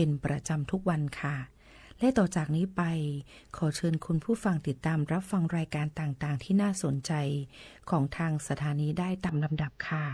เป็นประจำทุกวันค่ะ และต่อจากนี้ไป ขอเชิญคุณผู้ฟังติดตามรับฟังรายการต่างๆที่น่าสนใจของทางสถานีได้ตามลำดับค่ะ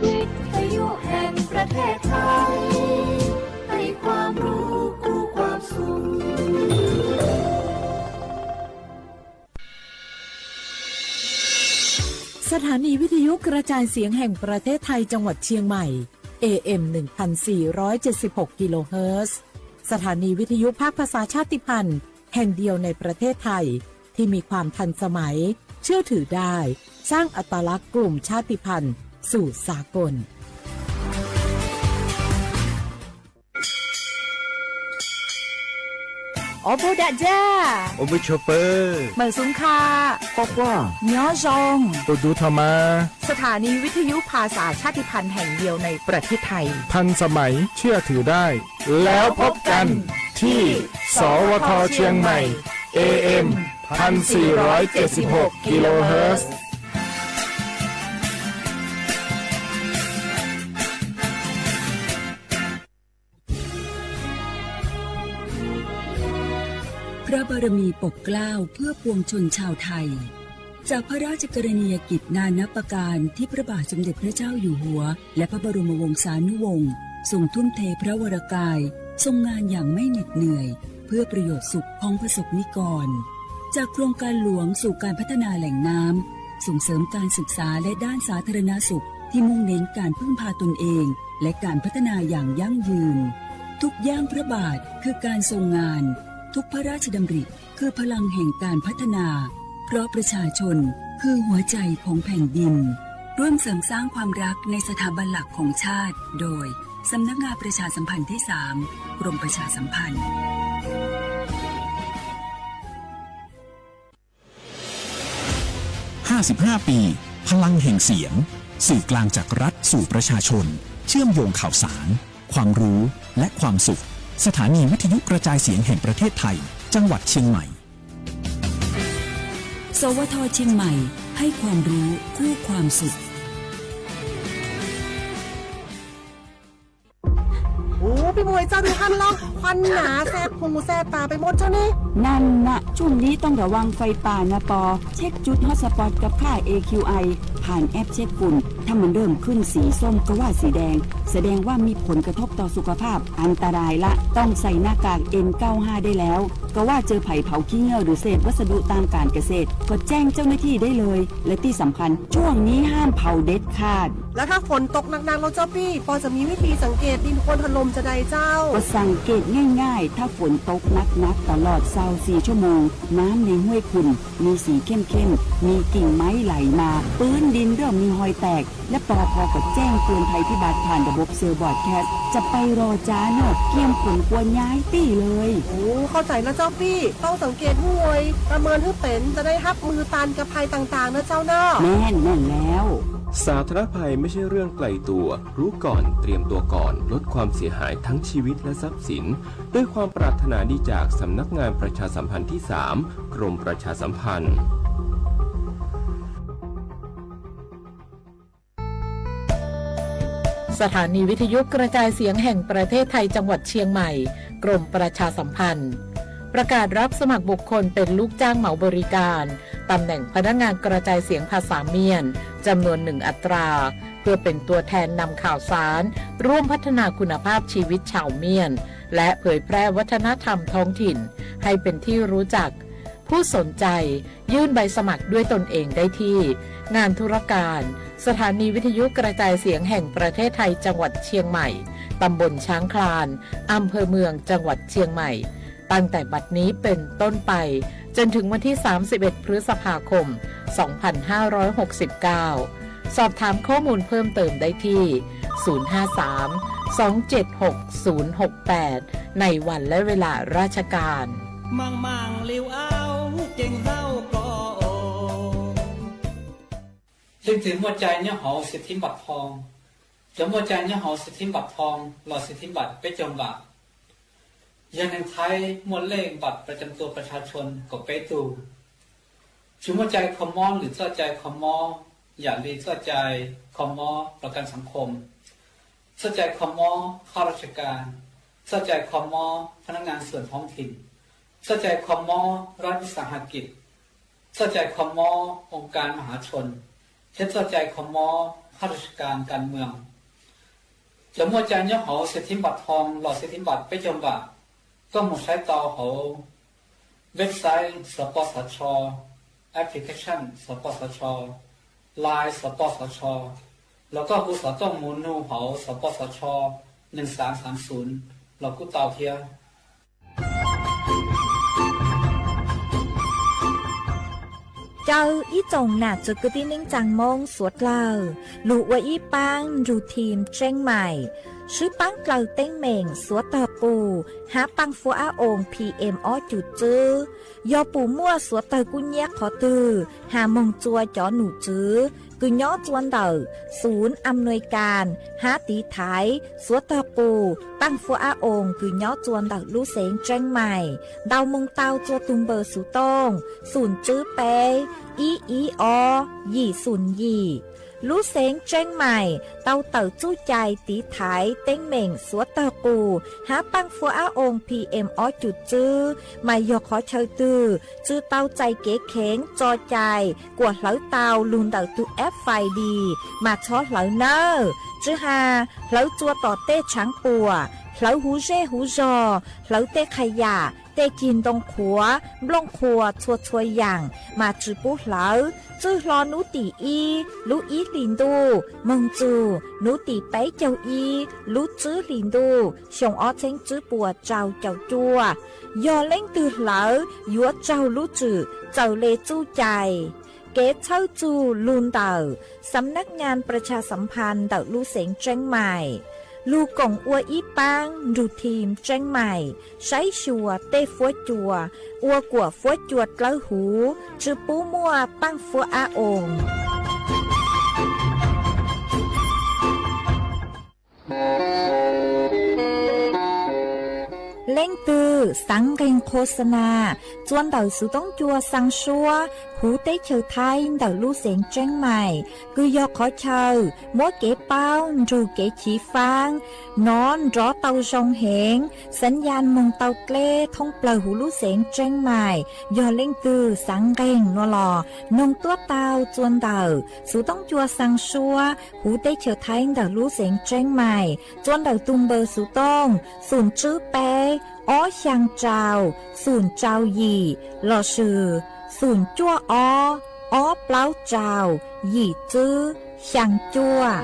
วิทยุแห่งประเทศไทย ให้ความรู้คู่ความสุข สถานีวิทยุกระจายเสียงแห่งประเทศไทยจังหวัดเชียงใหม่ เอ เอ็ม หนึ่งพันสี่ร้อยเจ็ดสิบหก กิโลเฮิรตซ์ สถานีวิทยุภาคภาษาชาติพันธุ์แห่งเดียวในประเทศไทย ที่มีความทันสมัย เชื่อถือได้ สร้างอัตลักษณ์กลุ่มชาติพันธุ์สู่สากล Ua pug dam ja, ua pug chua pw, mawm xub kha, quaj quaj, nyob zoo, tu tu tho mas. สถานีวิทยุภาษาชาติพันธุ์แห่งเดียวในประเทศไทย ทันสมัย เชื่อถือได้ แล้วพบกันที่ สวท เชียงใหม่ เอ เอ็ม พันสี่ร้อยเจ็ดสิบหก กิโลเฮิรตซ์ พระบารมีปกเกล้าเพื่อปวงชนชาวไทย จากพระราชกรณียกิจนานับประการที่พระบาทสมเด็จพระเจ้าอยู่หัว และพระบรมวงศานุวงศ์ทรงทุ่มเทพระวรกาย ทรงงานอย่างไม่เหน็ดเหนื่อย เพื่อประโยชน์สุขของประสบนิกร จากโครงการหลวงสู่การพัฒนาแหล่งน้ำ ส่งเสริมการศึกษาและด้านสาธารณสุขที่มุ่งเน้นการพึ่งพาตนเอง และการพัฒนาอย่างยั่งยืน ทุกย่างพระบาทคือการทรงงาน ทุกพระราชดำริคือพลังแห่งการพัฒนา เพราะประชาชนคือหัวใจของแผ่นดิน ร่วมเสริมสร้างความรักในสถาบันหลักของชาติ โดย สำนักงานประชาสัมพันธ์ที่สาม กรมประชาสัมพันธ์ ห้าสิบห้า ปี พลังแห่งเสียง สื่อกลางจากรัฐสู่ประชาชน เชื่อมโยงข่าวสาร ความรู้ และความสุข สถานีวิทยุกระจายเสียงแห่งประเทศไทย จังหวัดเชียงใหม่ สวท เชียงใหม่ ให้ความรู้คู่ความสุข โอ้ พี่มวยเจ้า ดูท่านเล่า ควันหนาแสบหูแสบตาไปหมดเจ้านี่ นั่นนะ ช่วงนี้ต้องระวังไฟป่านะปอ เช็คจุดฮอตสปอตกับค่า เอ คิว ไอ ผ่านแอปเช็คฝุ่น ถ้ามันเริ่มขึ้นสีส้มก็ว่าสีแดง แสดงว่ามีผลกระทบต่อสุขภาพ อันตรายละ ต้องใส่หน้ากาก เอ็น เก้าห้า ได้แล้ว ก็ว่าเจอไผ่เผาขี้เง่าหรือเศษวัสดุตามการเกษตร ก็แจ้งเจ้าหน้าที่ได้เลย และที่สำคัญ ช่วงนี้ห้ามเผาเด็ดขาด แล้วถ้าฝนตกหนักๆ แล้วเจ้าปี้ ปอจะมีวิธีสังเกตดินโคลนถล่มจะใดเจ้า ก็สังเกตง่ายๆ ถ้าฝนตกหนักๆ ตลอดซาวสี่ชั่วโมง น้ำในห้วยขุ่น มีสีเข้มๆ มีกิ่งไม้ไหลมา พื้นดินเริ่มมีฮอยแตก และปอพก็แจ้งเตือนภัยพิบัติผ่านระบบเซอร์บรอดแคสต์ จะไปรอจ้าเนอะ เกียมขนครัวย้ายตี้เลย โอ้ เข้าใจแล้วเจ้าปี้ ต้องสังเกตห้วย ประเมินให้เป็น จะได้ฮับมือต้านกับภัยต่างๆ นะเจ้าเนาะ แม่น แม่นแล้ว สาธารณภัยไม่ใช่เรื่องไกลตัว รู้ก่อน เตรียมตัวก่อน ลดความเสียหายทั้งชีวิตและทรัพย์สิน ด้วยความปรารถนาดีจากสำนักงานประชาสัมพันธ์ที่สาม กรมประชาสัมพันธ์ สถานีวิทยุกระจายเสียงแห่งประเทศไทยจังหวัดเชียงใหม่ กรมประชาสัมพันธ์ ประกาศรับสมัครบุคคลเป็นลูกจ้างเหมาบริการ ตำแหน่งพนักงานกระจายเสียงภาษาเมียน จำนวนหนึ่งอัตรา เพื่อเป็นตัวแทนนำข่าวสาร ร่วมพัฒนาคุณภาพชีวิตชาวเมียน และเผยแพร่วัฒนธรรมท้องถิ่น ให้เป็นที่รู้จัก ผู้สนใจยื่นใบสมัครด้วยตนเองได้ที่งานธุรการ สถานีวิทยุกระจายเสียงแห่งประเทศไทย จังหวัดเชียงใหม่ ตำบลช้างคลาน อำเภอเมือง จังหวัดเชียงใหม่ ตั้งแต่บัดนี้เป็นต้นไป จนถึงวันที่ สามสิบเอ็ด พฤษภาคม สองพันห้าร้อยหกสิบเก้า สอบถามข้อมูลเพิ่มเติมได้ที่ ศูนย์ห้าสาม สองเจ็ดหก ศูนย์หกแปด ในวันและเวลาราชการ Leej twg muaj cai nyob hauv xwm thib npam thoo? Cov muaj cai nyob hauv xwm thib npam thoo los xwm thib npam peb caug npam yog neeg Thaib muaj lej npam pras cam tua pas tshaj tshua kaum peb tug. Tsis muaj cai kho mob, lwm txoj cai kho mob yam li txoj cai kho mob rau kas xav khom, txoj cai kho mob khab raj tsha kas, txoj cai kho mob phab nab ngas xuam thoob thim, txoj cai kho mob rab vis xas ha kim, txoj cai kho mob oo kas ma hav tshua, thiab txoj cai kho mob khab raj tsha kas kas mws. Cov muaj cai nyob hauv xwm thib npam thoo los xwm thib npam peb caug npam, koj mus saib tau hauv website xov pos xov tsho, application xov pos xov tsho, line xov pos xov tsho, los koj hu xov tooj mus nug hauv xov pos xov tsho nees xav xav xum los kuj tau thiab. Caw ib tsoom nam txiv kwv tij neej tsaa Moob suav dlawg lug ua ib paab nrug thim Tseeb Maim, swb paab dlaws teeb meem suav tawg qus hab paaj fuab ab oos PM ob cum tswb. Yog pum muaj suav tawg kub nyab qhov twg has moog tsua cov num tswv kws nyob tsua ntawm xum am nuis kas hab tiv thaiv suav tawg qus paaj fuab ab oos kws nyob tsua ntawm lub xeev Tseeb Maim, ntau moog tau tsua tug npawb xuv tooj xum tswb peb ib ib ob yim xum yim. Lub xeev Tseeb Maim tau tawm txuj cai tiv thaiv teeb meem suav tawg qus hab paaj fuab ab oos PM ob cum tswb, mas yog qhov chaw twg tsi tau txais kev kheev tso cai kuas hlawv tau lug ntawm tug FID mas txhob hlawv nawb. Tsi has hlawv tsua tom tej tshaav puam, hlawv huv zej huv zog, hlawv tej qha yam, tej cig ntoo qhuav, nplooj qhuav txhua txhua yaam mas tsi pub hlawv. Txwj hlo nub tim ib lub ib hlis ntuj moog txug nub tim peb caug ib lub tsib hlis ntuj xyoo ob txheeb tsib puas rau caum cuaj, yog leej twg hlawv yuav raug lub tswm txawm le txuj cai. Kev txhawb txug lug ntawm Xam Nab Ngas Pras Tshas Xam Phas ntawm lub xeev Tseeb Maim, lug koom ua ib paab nrug thim Tseeb Maim saib xyuas tej fuab cua, ua kuam fuab cua dlawb huv, tsi pub muaj paaj fuab ab oos. Leej twg xaav nqeeg qhua xa nas tsua ntawm xuv toob cua xaa suab huv teb chaws Thaib ntawm lub xeev Tseeb Maim, kws yog qhov chaw muab kev paub nrug kev chiv faab nov nrov tau zoo heev, xav yas moog tau dleb thoob plawg huv lub xeev Tseeb Maim. Yog leej twg xaav nqeeg nua los noog tuab tau tsua ntawm xuv toob cua xaa suab huv teb chaws Thaib ntawm lub xeev Tseeb Maim tsua ntawm tug npawb xuv tooj xum tsib peb ob xyaa rau xum rau yim lossis xum cuaj ob ob plaub rau yim tsib xyaa cuaj.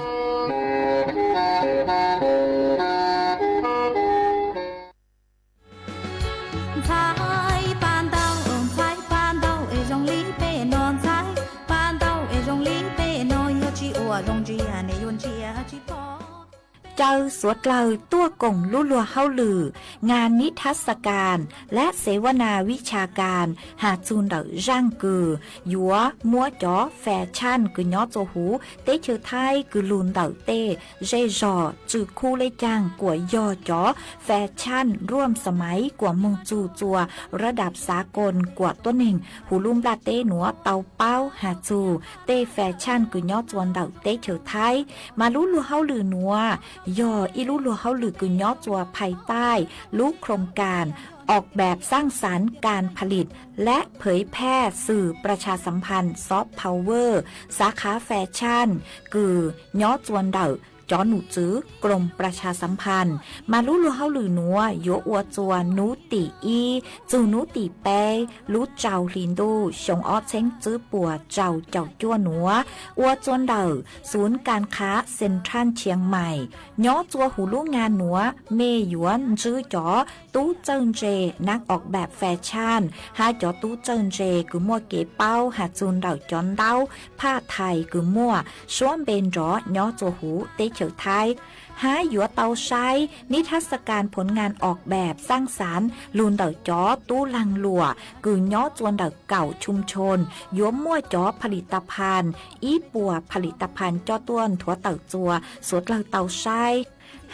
Ntxhais, pab ntau, ntxhais, pab ntau es zoo li peb no, ntxhais, pab ntau es zoo li peb no, yog tsis ua zoo ntsia nej yuav ntsia tsis pom. Caw suav dlawg tuaj koom lub luag hauj lwm Nga Nib Thab Xa Kas lab Xev Vaj Nas Vib Tsha Kas has txug ntawm zaaj kws yuav muab cov fas tshaaj kws nyob tsua huv teb chaws Thaib kws lug ntawm tej zej zog tsw khub leb caag kuas yog cov fas tshaaj ruam xa maiv kuas moog txug tsua rab dam xav koos kuas tuab neeg huv lub nplaj teb nuav tau paub has txug tej fas tshaaj kws nyob tsua ntawm teb chaws Thaib. Mas lub luag hauj lwm nuav yog ib lub luag hauj lwm kws nyob tsua phais taij lub โครงการออกแบบสร้างสรรค์การผลิตและเผยแพร่สื่อประชาสัมพันธ์ soft power สาขาแฟชั่น kws nyob tsua ntawm cov num tswv Krom Pras Tshas Xam Phas, mas lub luag hauj lwm nuav yuav ua txuas nub tim ib txug nub tim peb lub rau hli ntuj xyoo ob txheeb tswb puas rau caum cuaj nuav, ua txuas ntawm Xun Kas Qha Xen Thaaj Tshias Mais. Nyob txuas huv lub nga nuav, mej yuav ntsib cov tub txawj ntse nab os bab fes tshaj, hab cov tub txawj ntse kws muaj kev paub has txug ntawm cov ntaub phaj thais kws muaj suab npe nrov nyob txuas huv teb chaws Thaib, hab yuav tau saib nib thab xa kas phov ngas os bab xaaj xaav lug ntawm cov tub laag luam kws nyob txuas ntawm kaum chum chon, yuav muaj cov phaj lis tas phas ib puas phaj lis tas phas coj tuaj nthuav tawm txuas suav dlawg tau saib.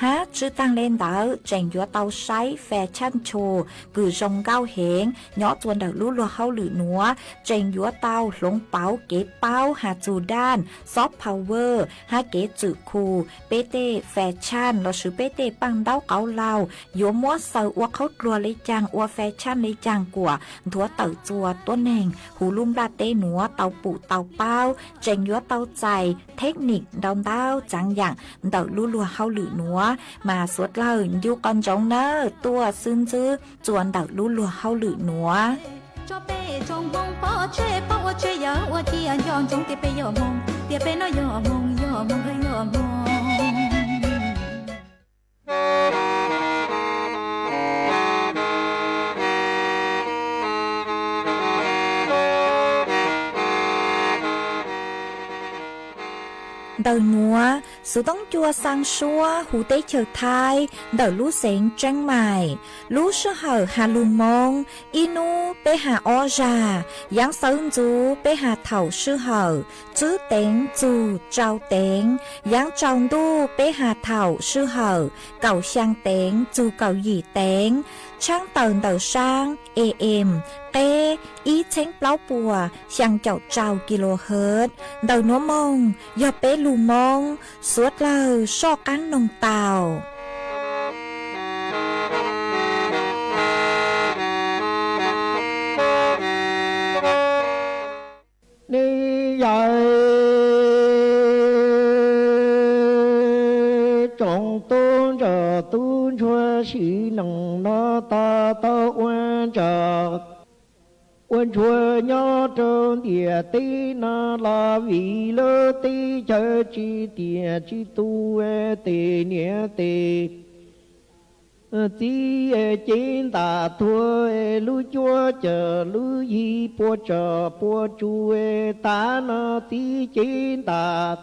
Hab tswj taag le ntawd tseem yuav tau saib fes tshaj tshua kws zoo nkauj heev nyob txuas ntawm lub luag hauj lwm nuav, tseem yuav tau hloov pauv kev paub has txug daj soft power hab kev txwm khu peb tej fes tshaj lossis peb tej paaj ntaub qauv laug yuav muab xaws ua qhaub dluag le caag, ua fes tshaj le caag kuas nthuav tawm txuas tuab neeg huv lub nplaj teb nuav tau pum tau paub. Tseem yuav tau txais thej nim ntau ntau txaav yaam ntawm lub luag hauj lwm nuav, mas suav dlawg ncu qhov ntsoov nawb, tuaj xwb ntsib txuas ntawm lub luag hauj lwm nuav. Tso peb tsoom Hmoob pov tseg pab ua tshwj yawm ua cia nco ntsoov tias peb yog Hmoob, tias peb no yog Hmoob, yog Hmoob, yog Hmoob. Ntawm nuav, xuv toob cua xaa suab huv teb chaws Thaib ntawm lub xeev Tseeb Mais. Lub sij hawm has lug Moob, ib nub peb has ob zag, yaav xawv ntxuv peb has thaum sij hawm tswb teev txug rau teev, yaav tsaus ntuj peb has thaum sij hawm kaum xyaa teev txug kaum yim teev. Tshaab tawm ntawm saab A M qeb ib txheeb plaub puas xyaa caum rau kilohertz. Ntawm nuav moog yog peb lug Moob, suav dlawg soj qaab noog tau. Nej yawm tsoom tub ntsuag tub ntsuag sim neej no tau tau ua ntsuag, ua ntsuag nyob rau ntiaj teb no los vim lub teb chaws tsis tiam tsis tus, tes niam tes txiv cev ntam thuav, lub cuab cawm lub yig puas tsom puas tsu, tav no txiv cev ntam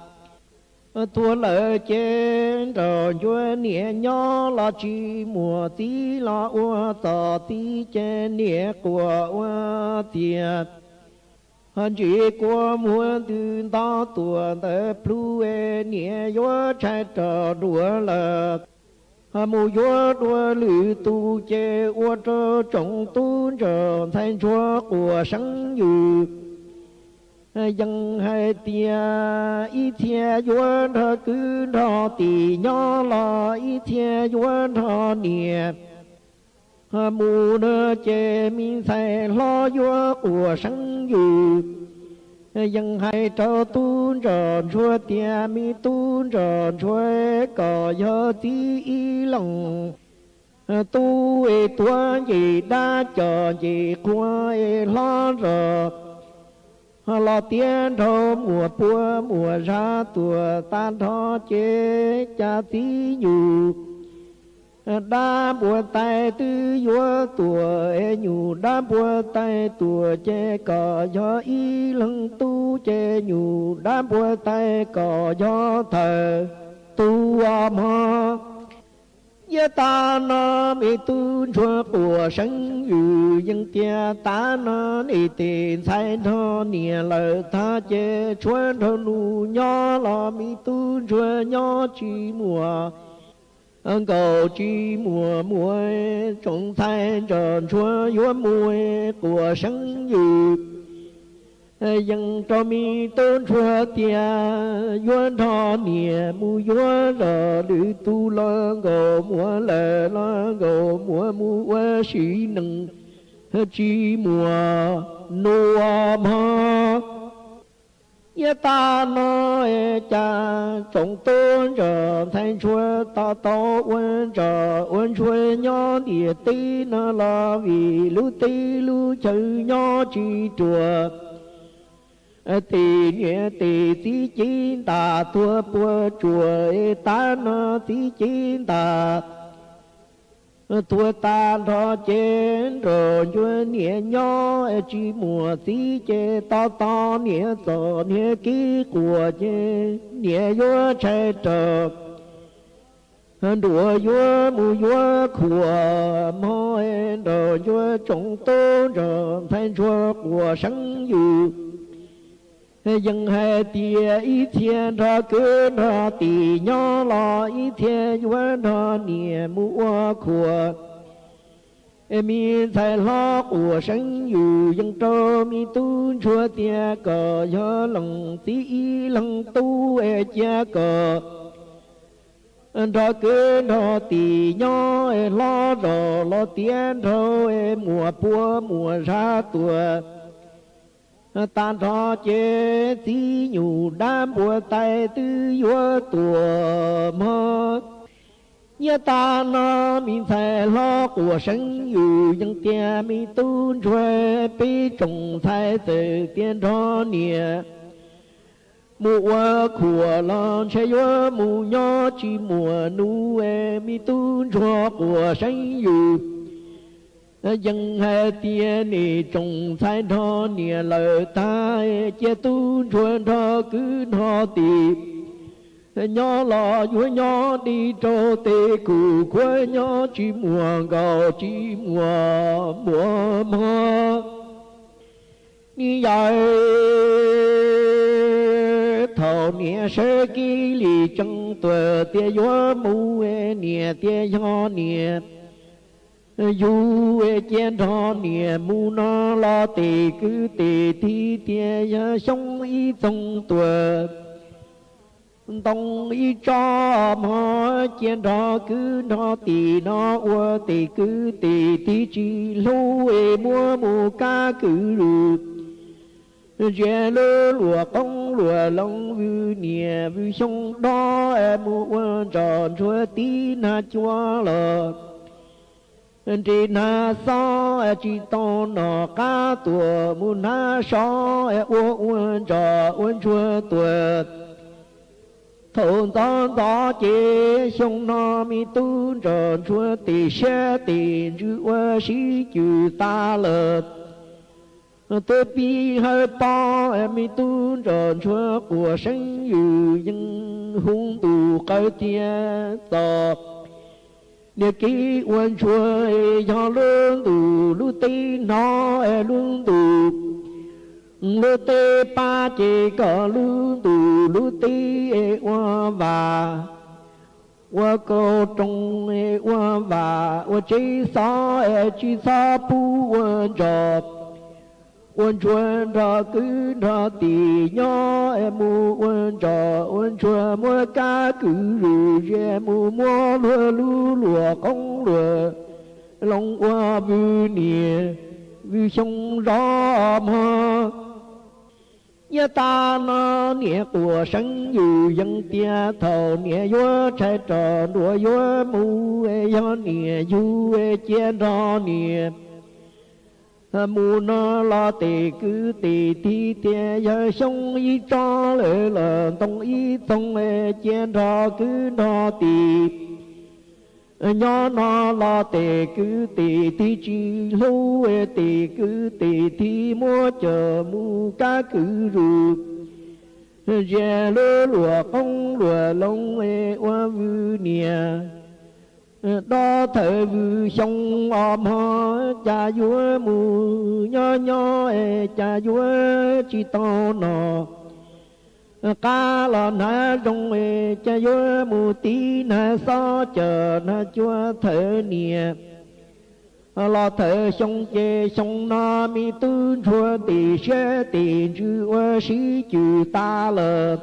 thuav lawm ces nraug ntsuag niam nyob los tsis muaj, txiv los ua txom txiv ces niam quas ua txias. Ho ntsis kua muag ntws nto tuam ntawd plhu, niam yuav tshaib rog dua lawm. Ho mus yuav dua lwm tus ces ua rau tsoom tub ntsuag ntxhais ntsuag quas seeb yws. Yeej hais tias ib txhia yuav nrog kwv nrog tim nyob los ib txhia yuav nrog niam mus na, ces me ntxhais hlob yuav quas seeb yws. Yeej hais rau tub ntsuag ntsuag tias me tub ntsuag ntsuag, kom yog txiv ib leeg tub es tuav nce dab cov nce qhua es hlob zog los tiav nraug muaj puab muaj zag tuam tag nrho ces cas txiv nyuj dab npua tais twb yuav tuam, es nyuj dab npua tais tuam ces kom yog ib leeg tub ces nyuj dab npua tais kom yog thawj tub os mog. Yav tas no me tub ntsuag quas seeb yws yeej tias tav no nej tes ntxhais nrog niam lawm tag ces tshuav nraug nus nyob los me tub ntsuag nyob tsis muaj nkaus tsis muaj muag, tsoom ntxhais ntsuag ntsuag yuav mus quas seeb yws. Yeej rau me tub ntsuag tias yuav nrog niam mus yuav zog lwm tus los nkaus muag lawm los nkaus muag mus ua sim neej tsis muaj nus mog. Yav tag no es cas tsoom tub ntsuag ntxhais ntsuag to taub ua ntsos ua ntsuag nyob ntiaj teb no los vim lub teb lub chaw nyob tsis ruam. Tej niam tej txiv cev ntas tuag puas tsuaj es tab no txiv cev ntas tuag tag nrho ces nrog ntsuag niam nyob tsis muaj txiv ces to taub niam txom niam kev quaj ces niam yuav tshais raws nruas yuav mus yuav khuam mog, nrog ntsuag tsoom tub ntsuag ntxhais ntsuag quas seev yus. Yeej hais tias ib txhia nrog kwv nrog tij nyob los ib txhia yuav nrog niam mus ua khuam. Me ntxhais hlob quas seev yus yeej rau me tub ntsuag tias kom yog leej txiv ib leeg tub es cia kom nrog kwv nrog tij nyob es hlob zog los tiav nraug es muaj puas muaj zaj tuaj tag nrho ces txiv nyuj dab npua tais twb yuav tuaj mog. Yav tag no me ntxhais hlob quas seev yus yeej tias me tub ntsuag peb tsoom ntxhais txawm tias nrog niam mus ua khuam los ntshe yuav mus nyob tsis muaj nus es me tub ntsuag quas seev yus yeej hais tias nej tsoom ntxhais nrog niam lawm tag cia tub ntsuag nrog kwv nrog tij nyob los yuav nyob dim rau tej kuj khuav nyob tsis muaj nkaus tsis muaj muaj mog. Ni yawm thaum niam sawv kev li tseem tuaj tias yuav mus niam tias yog niam yug cia nrog niam mus no los tej kwv tej tij tias yog xyoo ib txoog tuaj ntoo ib tsob mog cia nrog kwv nrog tij no ua tej kwv tej tij tsis hlub es muab mus kab kwv lug. Ntsia lub luam qoob luam loo vwm niam vwm xyoo dob mus ua ntsos ntsuag tib nag cua los nres nag xob tsis tau nom qab tuaj mus nag sov ua ua ntsos ua ntsuag tuaj. Thaum ntxov ntxov ces xyoo no me tub ntsos ntsuag tej siab tej ntsws ua sib cws tas lawm. Twb pib hawv pob me tub ntsos ntsuag quas seev yws yeej hu ntu qawv tias txom niag kev ua ntsuag yog lub ntuj lub teb hnov lub ntuj lub teb pab ces kom lub ntuj lub teb ua vam ua kauj rooj ua vam ua tsev xov tsis txhob pub ua ntsos ua ntsuag nrog kwv nrog tij nyob mus ua ntsos ua ntsuag muab kab kwv lug zia mus muab luag lub luam qoob luam loo ua vwm niam vwm xyoo zov mog. Yav tag no niam quas seev yws yeej tias thaum niam yuav tshais rog nruas yuav mus yog niam yug cia nrog niam mus no los tej kwv tej tij tias yog xyoo ib tsob lawm los ntoo ib txoog cia nrog kwv nrog tij nyob no los tej kwv tej tij tsis hlub tej kwv tej tij muab coj mus kab kwv lug zia lub luam qoob luam loo ua vwm niam dob thawm vwm xyoo os mog. Cas yuav mus nyob nyob cas yuav tsis tau nom qab los hnav zoo cas yuav mus tib hnav xob coj hnav cua thawm niam los thawm xyoo ces xyoo no me tub ntsuag tej siab tej ntsws ua sib cws tas lawm.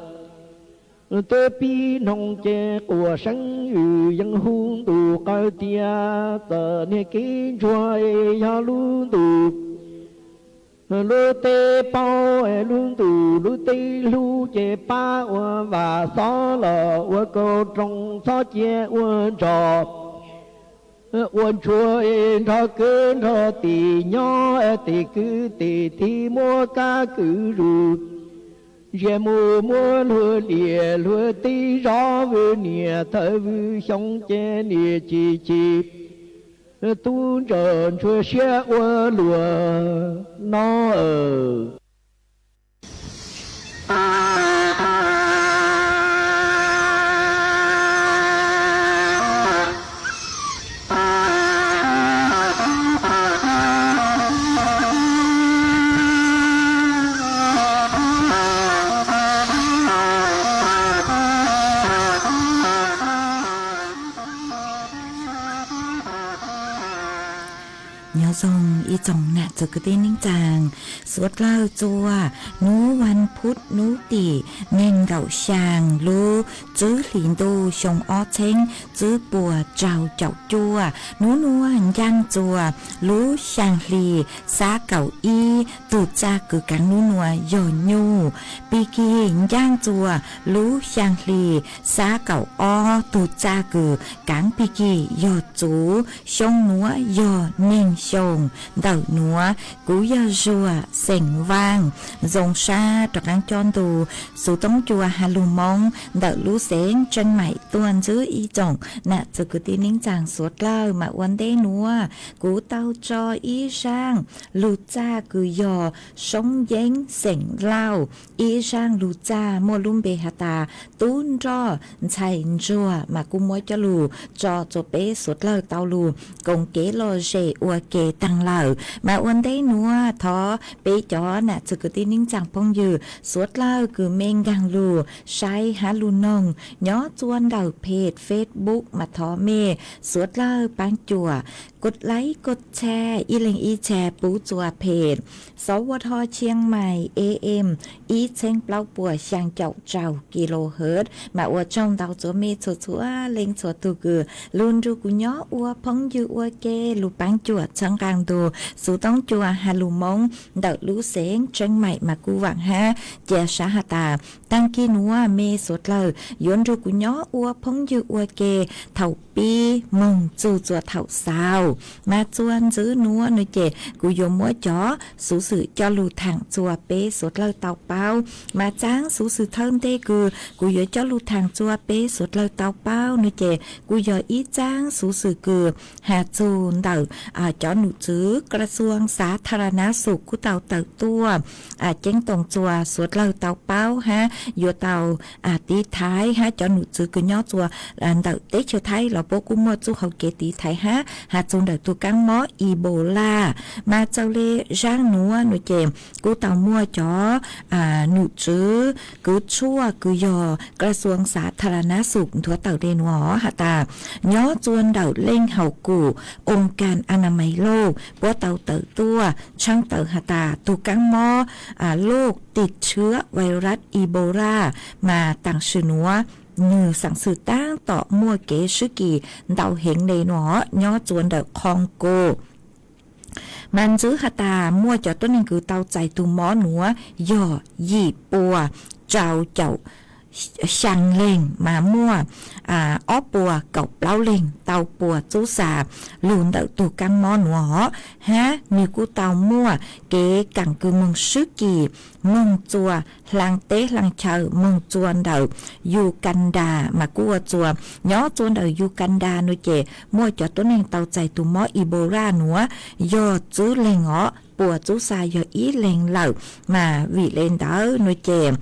Twb pib hnub ces quas seev yws yeej hu ntu qawv tias txom niag kev ntsuag yog lub ntuj Lub teb paub lub ntuj lub teb hlub ces pab ua vam xob los ua kaus roos txhob cia ua nrog. Ua ntsuag nrog kwv nrog tij nyob tes kwv tes tij muab kab kwv zus. Ntsia mus muab luag liam luag teb zov vwm niam thawj vwm xyoo ces niam chim chim. Tub ntsaum ntsuag siab ua luag no. Nyob zoo ib tsoom nam txiv kwv tij neej tsaa, suav dlawg txua hnub vas phuv hnub tim neeg nkaum xyaa lub tswb hlis ntuj xyoo ob txheeb tswb puas rau caum cuaj. Hnub nuav ncaaj txua lub xyaa hli xab kaum ib, tug txaj kws kaav hnub nuav yog nyuj. Pig kig ncaaj txua lub xyaa hli xab kaum ob, tug txaj kws kaav pig kig yog txuv. Xyoo nuav yog neeg xyoo ntawm nuav. Kuv yog Zuag xeem Vaaj, zoo sab rov qaab coj ntu xuv toob cua has lug Moob ntawm lub xeev Tseeb Maim tuaj ntsib ib tsoom nam txiv kwv tij neej tsaa suav dlawg. Mas ua ntej nuav kuv tau tso ib zaaj lug txaj kws yog Soob Yeeb xeem Lauj, ib zaaj lug txaj muaj lub npe has tas Tub Nroj Ntxhais Ntsuag, mas kuv muab coj lug tso rua peb suav dlawg tau lug koom kev lom zem ua ke taag lawm. Mas ua ntej nuav thov peb cov nam txiv kwv tij neej tsaa phooj ywg suav dlawg kws mej nkaag lug saib hab lug noog nyob txua ntawm peg Facebook mas thov mej suav dlawg paab cuam kos laib kos tshare ib leeg ib tshare pub txua peg Sov Ua Tho Chiang Mai A M ib txheeb plaub puas xyaa caum rau kilohertz. Mas ua tsaug ntau txua mej txhua txhua leej txhua tug kws lug nrug kuv nyob ua phooj ywg ua ke, lug paab cuam txhawb nqaa ntu xuv toob cua has lug Moob ntawm lub xeev Tseeb Maim mas kuv vaam hab cia sab has tas taag kis nuav mej suav dlawg yuav nrug kuv nyob ua phooj ywg ua ke thaum pib moog txug txua thaum xaus. Mas txua ntxiv nuav nuav ces kuv yuav muab cov xuv xwm coj lug thaam txua peb suav dlawg tau paub. Mas txaab xuv xwm thawj ntej kws kuv yuav coj lug thaam txua peb suav dlawg tau paub nuav ces kuj yog ib txaab xuv xwm kws has txug ntawm cov num tswv ກະຊວງສາທາລະນະສຸກ kuj tau tawm tuaj ceeb toom txua suav dlawg tau paub hab yuav tau tiv thaiv hab cov num tswv kws nyob txua ntawm teb chaws Thaib los puab kuj muaj txuj hau kev tiv thaiv hab has txug ntawm tug kaab mob Ebola. Mas txawm le zaab nuav nuav ces kuj tau muaj cov num tswv kws tshuaj kws yog ກະຊວງສາທາລະນະສຸກ nthuav tawm le nuav has tas nyob txua ntawm leej haum kum ອົງການອະນາໄມໂລກ puab tau tawm tuaj tshaaj tawm has tas tug kaab mob ໂລກຕິດເຊື້ອໄວຣັສອີໂບລາ mas taam sim nuav nwg xaam xwm taab tom muaj kev swb kis ntau heev le nuav nyob txua ntawm Khoos Kus. Mas ntxiv has tas muaj cov tuab neeg kws tau txais tug mob nuav yog yim pua rau caum xyaa leeg, mas muaj ob pua kaum plaub leeg tau puas txub xa lug ntawm tug kaab mob nuav hab nwg kuj tau muaj kev kaam kws moog swb kis moog txua hlaang teb hlaang chaw moog txua ntawm Yukandas mas kuj ua txua nyob txua ntawm Yukandas nuav ces muaj cov tuab neeg tau txais tug mob Ebola nuav yog tsib leeg os, puas txub xa yog ib leeg lawm. Mas vim le ntawd nuav ces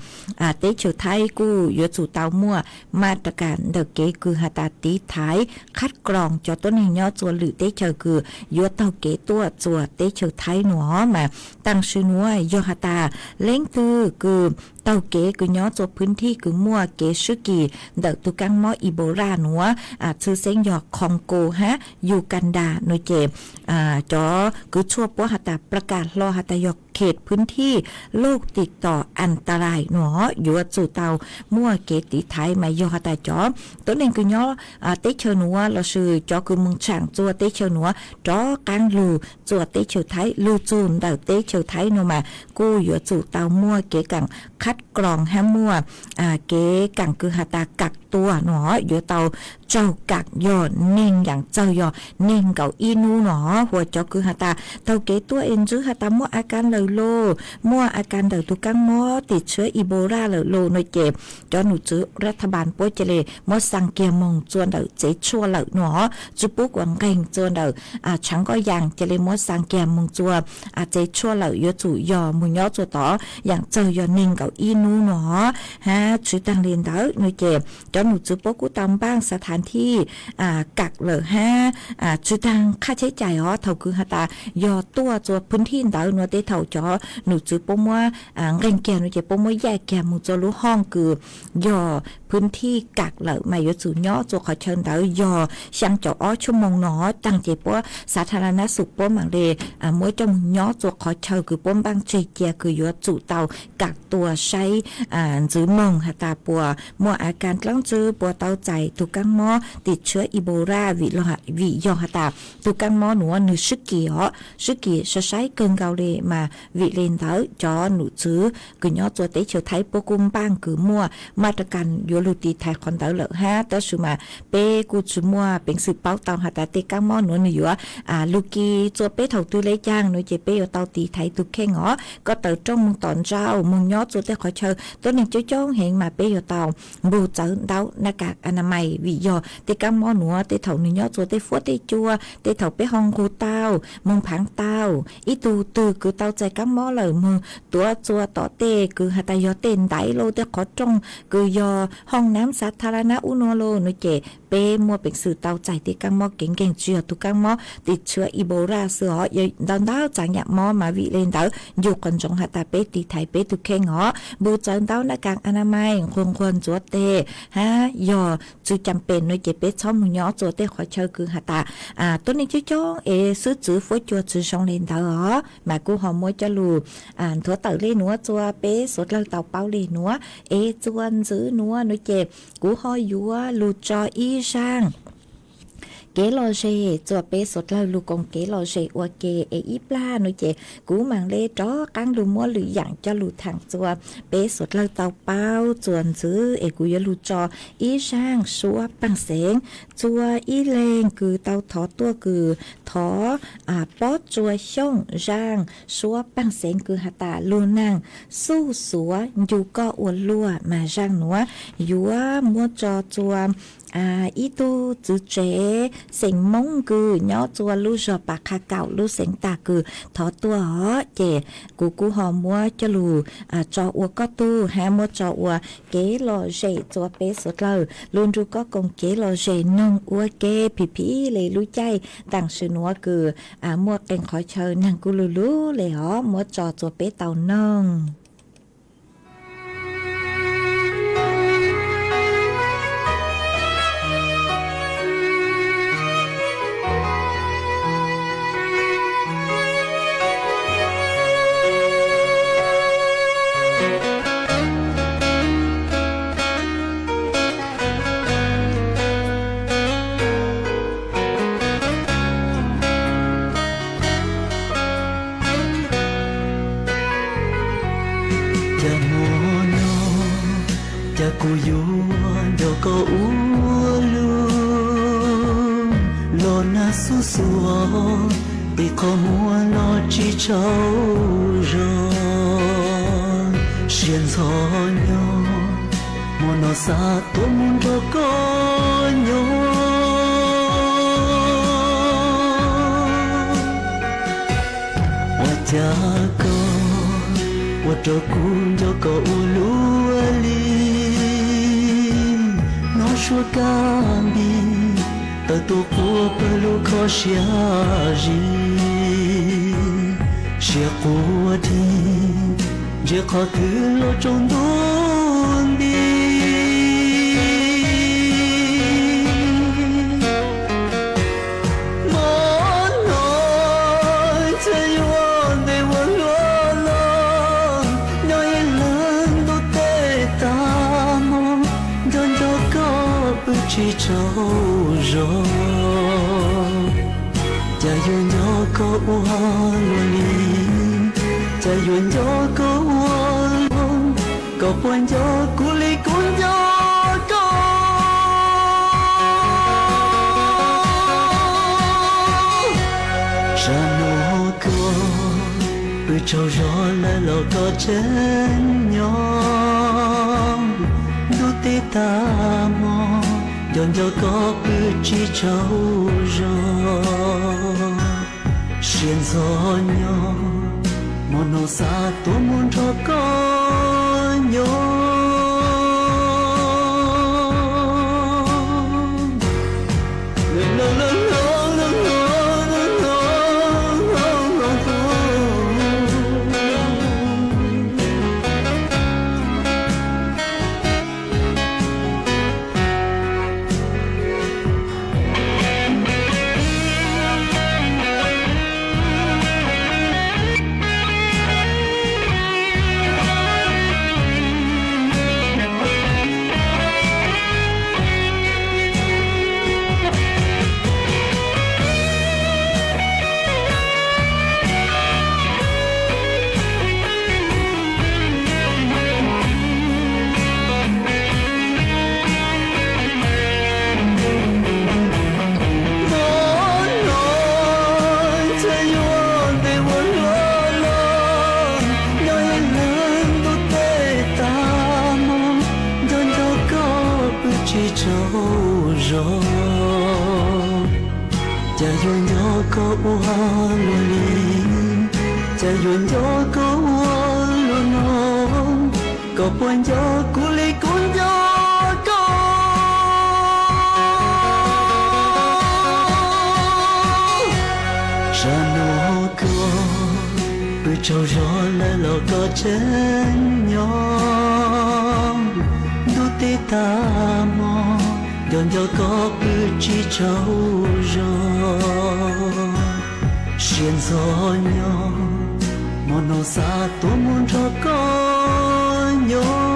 teb chaws Thaib kuj yuav tsum tau muaj mas rau kam ntawm kev kws has tas tiv thaiv khab kroos cov tuab neeg nyob txua lwm teb chaws kws yuav taug kev tuaj txua teb chaws Thaib nuav. Mas taam sim nuav yog has tas leej twg kws taug kev kws nyob txua phwv thij kws muaj kev swb kis ntawm tug kaab mob Ebola nuav, tshwj xeeb yog Khoos Kus hab Yukandas nuav ces cov kws tshuaj puab has tas ປະ kam hlo has tas yog khet phwv thij loj tim tom as ta rais no yuav tsum tau muaj kev tiv thaiv mas yog has tas cov tuab neeg kws nyob teb chaws nuav lossis cov kws moog tshaam txua teb chaws nuav rov qaab lug txua teb chaws Thaib, lug txug ntawm teb chaws Thaib no mas kuj yuav tsum tau muaj kev kam khab kroos hab muaj kev kam kws has tas kam tua no yuav tau tsaug kam yog neeg yaam tsawg yog neeg nkaum ib nub no, hu ua cov kws has tas taug kev tuaj es ntsib has tas muaj a kas lawm lauj, muaj a kas ntawm tug kaab mob tim tshiab Ebola lawm lauj no ces cov num tswv ras tha npas puab ca le muab xaa kiag moog txua ntawm tsev tshuaj lawm no, tsi pub kuas nqeeg txua ntawm tshaav nqoj yaas ca le muab xaa kiag moog txua tsev tshuaj lawm, yuav tsum yog moog nyob txua tod yaam tsawg yog neeg nkaum ib nub no hab tsi taag le ntawd no ces cov num tswv puab kuj tau npaaj xav thav thij kam lawm hab tsi taag qhaj cheb cais os thaum kws has tas yog tuaj txua phwv thij ntawd no tej thaum cov num tswv puab muab nqeeg kiag no ces puab muab yaj kiag moog txua lub hooj kws yog phwv thij kam lawm mas yuav tsum nyob txua qhov chaw ntawd yog xyaa caum ob tshuaj moog no taag ces puab xav tha la nab xum puab maam le muab coj moog nyob txua qhov chaw kws puab npaaj tseg cia kws yuav tsum tau kam tua saib ntxiv moog has tas puas muaj a kas dlaab tsi puas tau txais tug kaab mob tim tshiab Ebola vim yog has tas tug kaab mob nuav nwg swb kis os, swb kis sai saib kawg nkaus le mas vim le ntawd cov num tswv kws nyob txua teb chaws Thaib puab kuj npaaj kws muaj maj ra kas yuav lug tiv thaiv qhov ntawd lawm hab tab sis mas peb kuj tsi muaj peev xwm paub tau has tas tej kaab mob nuav nwg yuav lug kis txua peb thaum twg le caag no ces peb yuav tau tiv thaiv tug kheej os. Koj tawm rooj moog tom ntsauj moog nyob txua tej qhov chaw tuab neeg coob coob heev mas peb yuav tau npug txawv ntaub naj kas a na mais vim yog tej kaab mob nuav tej thaum nwg nyob txua tej fuab tej cua, tej thaum peb ho nqug tau, moog phaav tau, ib tug twg kws tau txais kaab mob lawm moog tuav txua tom tej kws has tas yog tej ntaiv lauj, tej qhov rooj kws yog hooj nam xav tha la nab ub nuav lauj no ces peb muaj peev xwm tau txais tej kaab mob kev nkeeg tsi yog tug kaab mob tim tshiab Ebola xwb os. Ntau ntau tsaam yaam mob mas vim le ntawd ncu qhov ntsoov has tas peb tiv thaiv peb tug kheej os, npug txawv ntaub naj kas a na mais, nquag nquag ntxuav teg hab yog tsi cam pem no ces peb txhob moog nyob txua tej qhov chaw kws has tas tuab neeg coob coob es xwb txwv fuab cua tsi zoo le ntawd os. Mas kuv ho muab coj lug nthuav tawm le nuav txua peb suav dlawg tau paub le nuav es txua ntxiv nuav no ces kuv ho yuav lug tso ib zaaj kev lom zem txua peb suav dlawg lug koom kev lom zem ua ke es ib plag no ces kuv maam le rov qaab lug muab lwm yaam coj lug thaam txua peb suav dlawg tau paub txua ntxiv es kuv yuav lug tso ib zaaj suab paaj xeev txua ib leeg kws tau thov tuaj kws thov Pob Tsua Xyooj zaaj suab paaj xeev kws has tas lug naag xuj xuav ncu koj ua luaj mas zaaj nuav yuav muab tso txua ib tug txiv tsev xeem Moob kws nyob txua lub zog Pas Qha Kaum lub xeev tag kws thov tuaj os ces kuv kuj ho muab coj lug tso ua koj tug hab muab tso ua kev lom zem txua peb suav dlawg lug nrug koj koom kev lom zem noog ua ke phim phim le lub caij taam sim nuav kws muaj qee qhov chaw naag kuj lug lug le os muab tso txua peb tau noog. Cas hmo no, cas kuv yuav nco koj ua luaj, los nag xuj xuav, es qhov muag no tsis tsaug zog, siab ntxhov nyob, hmo no xav tuaj mus nrog koj nyob. Ua cas koj ua rau kuv nco koj ua luaj li, hnov suab kab npis tawm tuaj quaj pawg lub kho siab zis, siab quaj dhi, ntsia qhov twg los tsaus ntuj nti. Hmo no txhua yuav ntev tsaug zog. Cas yuav nco koj ua luaj li, cas yuav nco koj ua luaj, koj puas nco kuv li kuv nco koj? Sab no koj pw tsaug zog lawm los koj tseem nyob, ntuj teb tag hmo nco nco koj pw tsis tsaug zog. Siab ntxhov nyob, hmo no xav tuaj mus nrog koj nyob. Hmo no ntshe yuav ntev ua luaj los, nyob ib leeg ntuj teb tag hmo, nco nco koj pw tsis tsaug zog. Cas yuav nco koj ua luaj li, cas yuav nco koj ua luaj no, koj puas nco kuv li kuv nco koj? Sab no koj pw tsaug zog lawm los koj tseem nyob, ntuj teb tag hmo nco nco koj pw tsis tsaug zog. Siab ntxhov nyob, hmo no xav tuaj mus nrog koj nyob.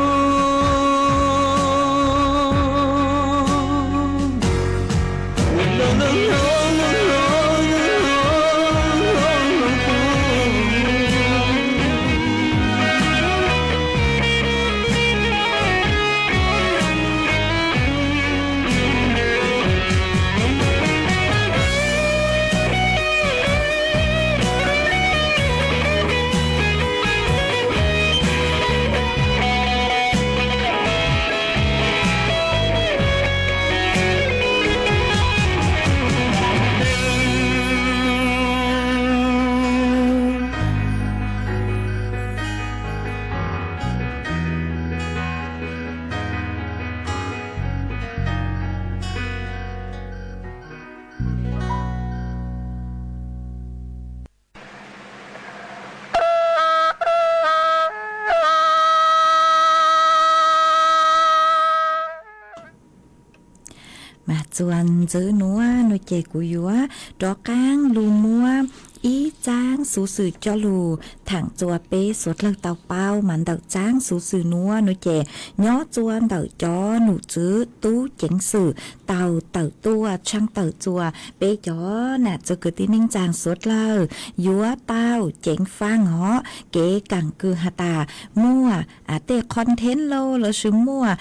Mas txuas ntxiv nuav no ces kuv yuav rov qaab lug muab ib txaab xuv xwm coj lug thaam txua peb suav dlawg tau paub. Mas ntawm txaab xuv xwm nuav no ces nyob txua ntawm cov num txwv tub ceev xwm tau tawm tuaj tshaaj tawm txua peb cov nam txiv kwv tij neej tsaa suav dlawg yuav tau ceev faaj hov kev kaam kws has tas muaj tej content lauj lossis muaj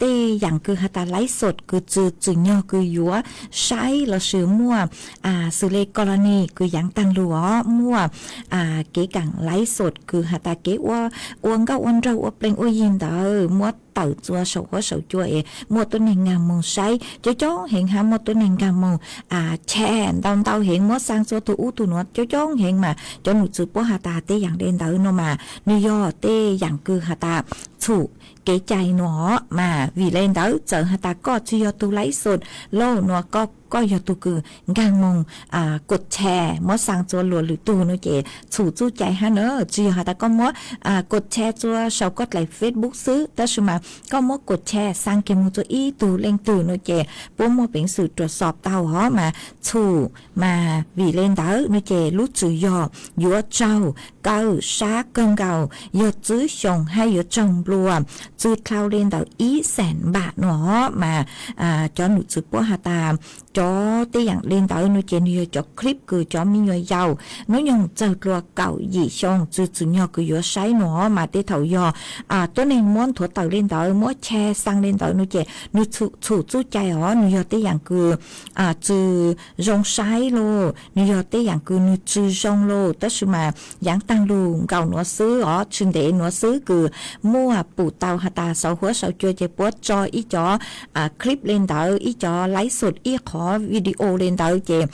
tej yaam kws has tas laiv xom kws txwm txwm nyog kws yuav saib lossis muaj xws le colony kws yaav taag lug os, muaj kev kaam laiv xom kws has tas kev ua nkauj ua nraug ua pleeg ua yig ntawd muab tawm txua saum huab saum cua es muaj tuab neeg nkaag moog saib coob coob heev hab muaj tuab neeg nkaag moog share ntau ntau heev muab xaa txua tug ub tug nuav coob coob heev. Mas cov num txwv puab has tas tej yaam le ntawd no mas nwg yog tej yaam kws has tas txhum kev cai no os. Mas vim le ntawd txawm has tas koj tsi yog tug laiv xom lauj no, koj yog tug kws nkaag moog kod share muab xaa txua luas lwm tug no ces txhum txuj cai hab na. Tsi yog has tas koj muab kod share txua saum koj dlaim Facebook xwb, tab sis mas koj muab kuas tshaj xaa kiag moog rua ib tug leej twg no ces puab muaj peev xwm ruam xob tau hov mas txhum mas vim le ntawd no ces lub tswv yog yuav raug kaw sab kawg nkaus yog tsib xyoos hab yuav raug nplua tsw dlhau le ntawm ib xees npam no hov mas cov num tswv puab has tas cov tej yaam le ntawd no ces nwg yog cov clip kws cov me nyuam yaus nub nyoog txawg dlua kaum yim xyoo tsw txwm nyog kws yuav saib no mas tej thaum yog tuab neeg muab nthuav tawm le ntawd muab tshaj xaa le ntawd no ces nwg txhum txuj cai hov nwg yog tej yaam kws tsw zoo saib lauj, nwg yog tej yaam kws nwg tsw zoo lauj, tab sis mas yaav taag lug nkaus nuav xwb os, tsis ntev nuav xwb kws muaj pum tau has tas saum huab saum cua ces puab tso ib cov clip le ntawd ib cov live show ib qhov video le ntawd ces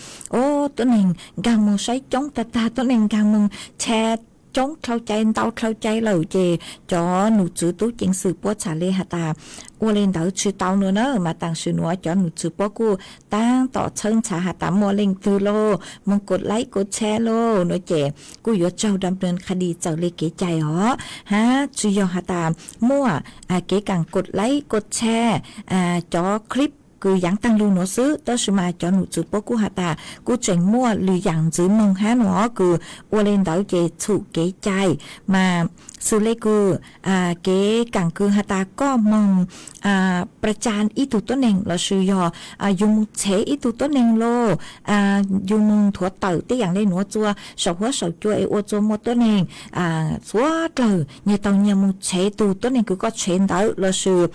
o tuab neeg nkaag moog saib coob tag tag, tuab neeg nkaag moog tshaj coob dlhau cai ntau dlhau cai lawm ces cov num tswv tub ceev xwm puab txhaj le has tas ua le ntawd tsis tau no na mas taam sim nuav cov num tswv puab kuj taab tom txhawb ntxhav has tas muaj leej twg lauj moog kuas laib kuas tshaj lauj no ces kuj yuav raug dam nws qha dis txawm le kev cai os hab tsis yog has tas muaj kev kaam kuas laib kuas tshaj cov clip kws yaav taag lug nuav xwb, tab sis mas cov num tswv puab kuj has tas kuj tseem muaj lwm yaam ntxiv moog hab no kws ua le ntawd ces txhum kev cai mas xws le kws kev kaam kws has tas koj moog pra tsaa ib tug tuab neeg lossis yog yug moog tshev ib tug tuab neeg lauj, yug moog nthuav tawm tej yaam le nuav tsua saum huab saum cua es ua tsua muaj tuab neeg xuav dlawg nyias tau nyias moog tshev tug tuab neeg kws koj tshev ntawd lossis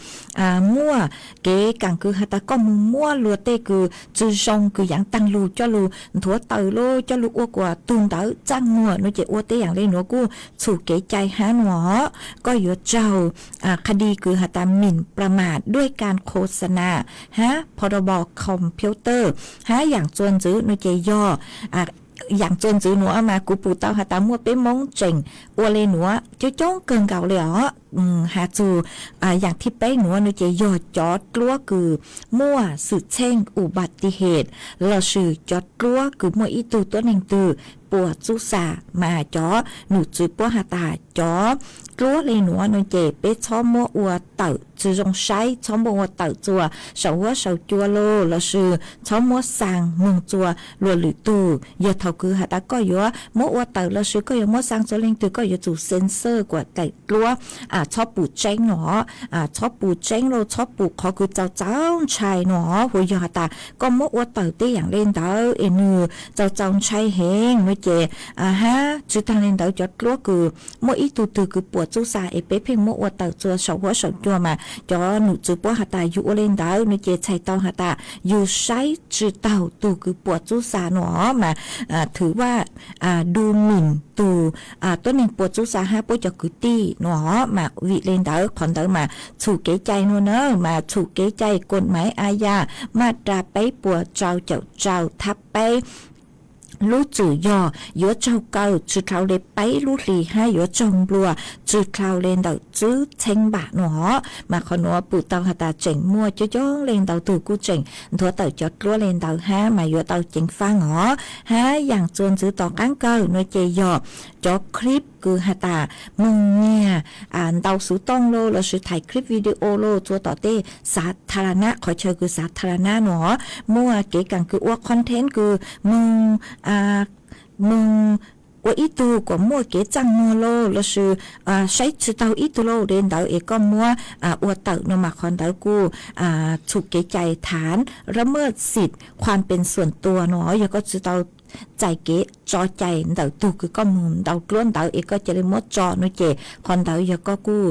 muaj kev kaam kws has tas koj moog muab luag tej kws tsw zoo kws yaav taag lug coj lug nthuav tawm lauj coj lug ua kuas tug ntawd txaj muag no ces ua tej yaam le nuav kuj txhum kev cai hab no koj yuav raug qha dis kws has tas หมิ่นประมาทด้วยการโฆษณา hab พรบคอมพิวเตอร์ hab yaam tsua ntxiv no ces yog yaam tsua ntxiv nuav mas kuv pum tau has tas muaj peb Moob tseem ua le nuav coob coob kawg nkaus le os. Has txug yaam thib peb nuav no ces yog cov dluab kws muaj xwm txheej อุบัติเหตุ lossis cov dluab kws muaj ib tug tuab neeg twg puas txuj xa mas cov num tswv puab has tas cov dluab le nuav no ces peb txhob muab ua tawm tsw zoo saib, txhob muab ua tawm tsua saum huab saum cua lauj lossis txhob muab xaa moog tsua luag lwm tug. Yog thaum kws has tas koj yuav muab ua tawm lossis koj yuav muab xaa tsua leej twg koj yuav tsum censor kuas daim dluab txhob pum tseeb no, txhob pum tseeb lauj, txhob pum qhov kws txaus txaus ntshai no. Hu yog has tas koj muab ua tawm tej yaam le ntawd es nwg txaus txaus ntshai heev no ces hab tsis taag le ntawd cov dluab kws muaj ib tug twg kws puas txuj xa es peb pheej muab ua tawm tsua saum huab saum cua mas cov num tswv puab has tas yug ua le ntawd no ces txhais tau has tas yug saib tsis taug tug kws puas txuj xa no mas thwv vaj du mim tug tuab neeg puas txuj xa hab puab cov kwv tij no mas vim le ntawd qhov ntawd mas txhum kev cai no na mas txhum kev cai กฎหมายอาญา มาตรา peb puas rau caum rau thab peb lub tswv yog yuav raug kaw tsw dlhau le peb lub hli hab yuav raug nplua tsw dlhau le ntawm tsib txheeb npam no os. Mas qhov nuav pum tau has tas tseem muaj coob coob leej ntau tug kuj tseem nthuav tawm cov dluab le ntawd hab mas yuav tau ceev faab os. Hab yaam tsua ntxiv tom qaab kawg no ces yog cov clip kws has tas moog nyiag ntau xuv tooj lauj lossis thaim clip video lauj tsua tom tej xav tha la nab, qhov chaw kws xav tha la nab no muaj kev kaam kws ua content kws moog moog ua ib tug kuas muaj kev txaj muag lauj lossis saib tsis taug ib tug lauj le ntawd es koj muab ua tawm no mas qhov ntawd kuj txhum kev cai ฐานละเมิดสิทธิ์ความเป็นส่วนตัว no. Yog koj tsis tau txais kev tso cai ntawm tug kws koj moog ntau dluab ntawd es koj ca le muab tso no ces qhov ntawd yog koj kuj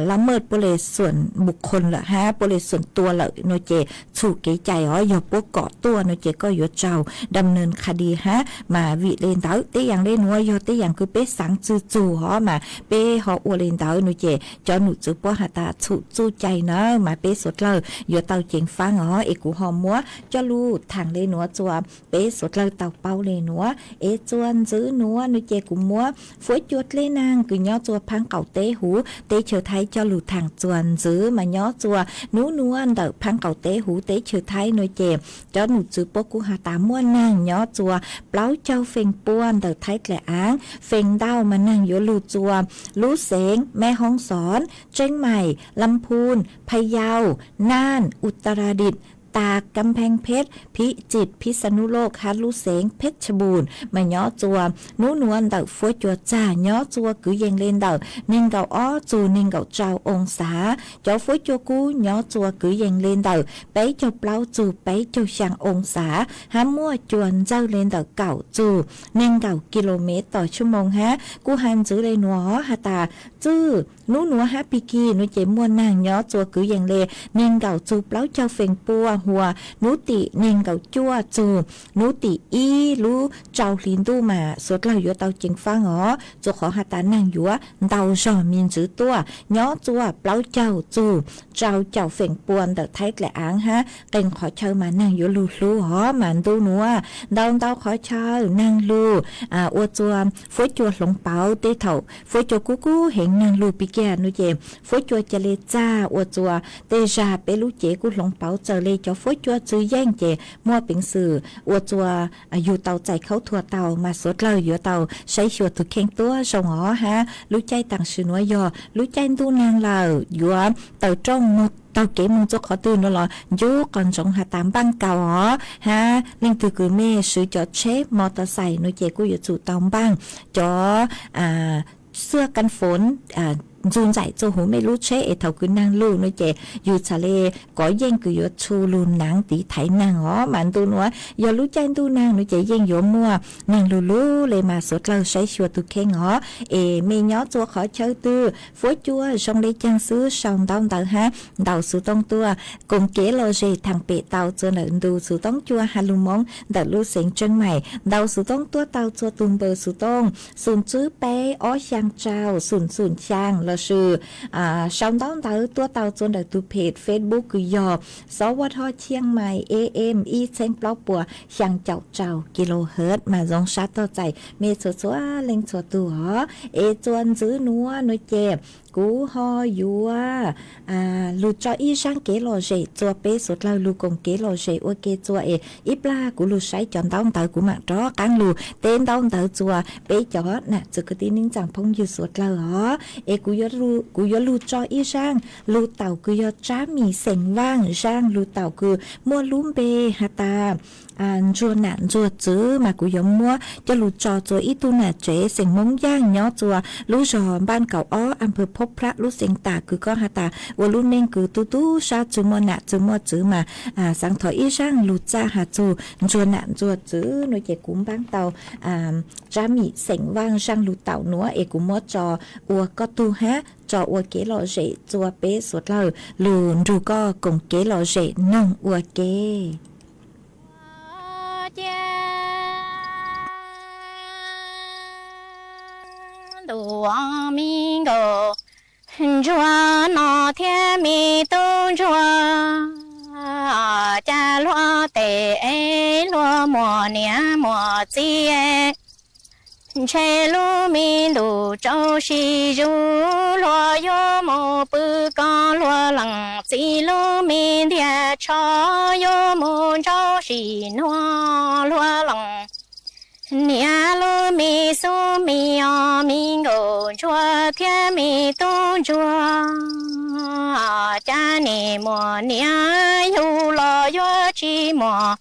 la mej puab le xuam npus qhoo lawm hab puab le xuam tua lawm no ces txhum kev cai os. Yog puab kom tuaj no ces koj yuav raug dam nws qha dis hab mas vim le ntawd tej yaam le nuav yog tej yaam kws peb xaav tsw txug hov mas peb ho ua le ntawd no ces cov num tswv puab has tas txhum txuj cai na mas peb suav dlawg yuav tau ceev faab os. Es kuv ho muab coj lug thaam le nuav tsua peb suav dlawg tau paub le nuav, es txuas ntxwv nuav nua ces kuv muab Fuab Cua dlej naag kws nyob txuas Phaab Qaum teb huv teb chaws Thaib coj lug thaam txuas ntxwv mas nyob txuas nub nuav ntawm Phaab Qaum teb huv teb chaws Thaib nua ces cov num txwv puab kuj has tas muaj naag nyob txuas plaub caug feem pua ntawm Thaib dlaim aav. Feem ntau mas naag yuav lug txuas lub xeev Meb Hoob Xoob, Tseeb Maim, Lam Phun, Pha Yau, Naaj, Utaradit, Taag, Kam Pheej Pheb, Phib Txit, Phib Xa Nub Loj hab lub xeev Pheb Tsha Npum mas nyob txuas nub nuav ntawm Fuab Cua txag nyob txuas kwv yees le ntawm neeg nkaum ob txug neeg nkaum rau oo xav. Cov Fuab Cua kub nyob txuas kwv yees le ntawm peb caug plaub txug peb caug xyaa oo xav hab muaj cua ntsawg le ntawm kaum txug neeg nkaum kis lus mev tom tshua moos hab kuj has ntxwv le nuav has tas txwj nub nuav hab pig kig nua ces muaj naag nyob txuas kwv yees le neeg nkaum txug plaub caug feem pua huv nub tim neeg nkaum cuaj txug nub tim ib lub rau hli ntuj mas suav dlawg yuav tau ceev faab os, txuas qhov has tas naag yuav ntau zog me ntsis tuaj nyob txuas plaub caug txug rau caum feem pua ntawm Thaib dlaim aav hab qee qhov chaw mas naag yuav lug hlub os mas ntuj nuav ntau ntau qhov chaw naag lug ua txuas Fuab Cua hloov pauv tej thaum Fuab Cua kub kub heev naag lug pig kig nua ces Fuab Cua ca le txag ua txuas tej zag peb lub cev kuj hloov pauv txawm le cov Fuab Cua txwv yeej ces muaj peev xwm ua txuas yug tau txais khaub thuas tau mas suav dlawg yuav tau saib xyuas tug kheej tuab zoo os hab lub caij taam sim nuav yog lub caij ntuj naag lawm yuav taws rooj taug kev moog txuas qhov twg nuav los ncu qos ntsoov has tas npaaj kaus os hab leej twg kws mej swv cov tsheb mos tos xais nua ces kuj yuav tsum tau npaaj cov xuaj ka foos ntxug ntxaim txuas huv mej lub tsheb es thaum kws naag lug nua ces yug txhad le kov yeej kws yuav tshu lug naav tiv thaiv naag os mas ntuj nuav yog lub caij ntuj naag nua ces yeej yuav muaj naag lug lug le mas suav dlawg saib xyuas tug kheej os es mej nyob txuas qhov chaw twg Fuab Cua zoo le caag xwb sau ntaub ntawv hab ntaus xuv tooj tuaj koom kev lom zem thaam pem tau txuas ntawm ntu xuv tooj cua ha lug moob ntawm lub xeev Tseeb Maim ntaus xuv tooj tuaj tau txuas tug npawb xuv tooj xum tswb peb ob xyaa rau xum xum xyaa lossis sau ntaub ntawv tuaj tau txuas ntawm tug phem Facebook kws yog Xov Vaj Thoj Tsheej Maim A M ib txheeb plaub puas xyaa caum rau kilohertz mas zoo sab tog txais mej txhua txhua leej txhua tug os es txuas ntxwv nuav nua ces kuv ho yuav lug tso ib zaaj kev lom zem txuas peb suav dlawg lug koom kev lom zem ua ke txuas es ib plag kuv lug saib cov ntaub ntawv kuv maam rov qaab lug teb ntaub ntawv txuas peb cov nam txiv kwv tij neej tsaa phooj ywg suav dlawg os es kuv yuav lug tso ib zaaj lug taum kws yog Tsab Mim xeem Vaaj, zaaj lug taum kws muaj lub npe has tas ntsuag nam ntsuag txwv mas kuv yuav muab coj lug tso txuas ib tug nam tsev xeem Moob Yaaj nyob txuas lub zog Npaaj Kaum Ob, am pawg Phob Plab lub xeev Taam kws koj has tas ua lub neej kws tu tu sab txwg muaj nam txwg muaj txwv mas xaav thov ib zaaj lug txaj has txug ntsuag nam ntsuag txwv nua ces kuv npaab tau Tsab Mim xeem Vaaj zaaj lug taum nuav es kuv muab tso ua koj tug hab tso ua kev lom zem txuas peb suav dlawg lug nrug koj koom kev lom zem noog ua ke. Cia ntuj, me nkauj ntsuag no thiab me tub ntsuag, cas luag tes es luag muaj niam muaj txiv, ntshe lub me ntuj tsaus sib zug, luag yuav mus pw koj luag leej txiv, lub me ntiag tsho yuav mus ntsaub sim nuag luag leej niam. Lub me xub me os, me nkauj ntsuag thiab me tub ntsuag, cas nim muaj niam yug los yuav tsis muaj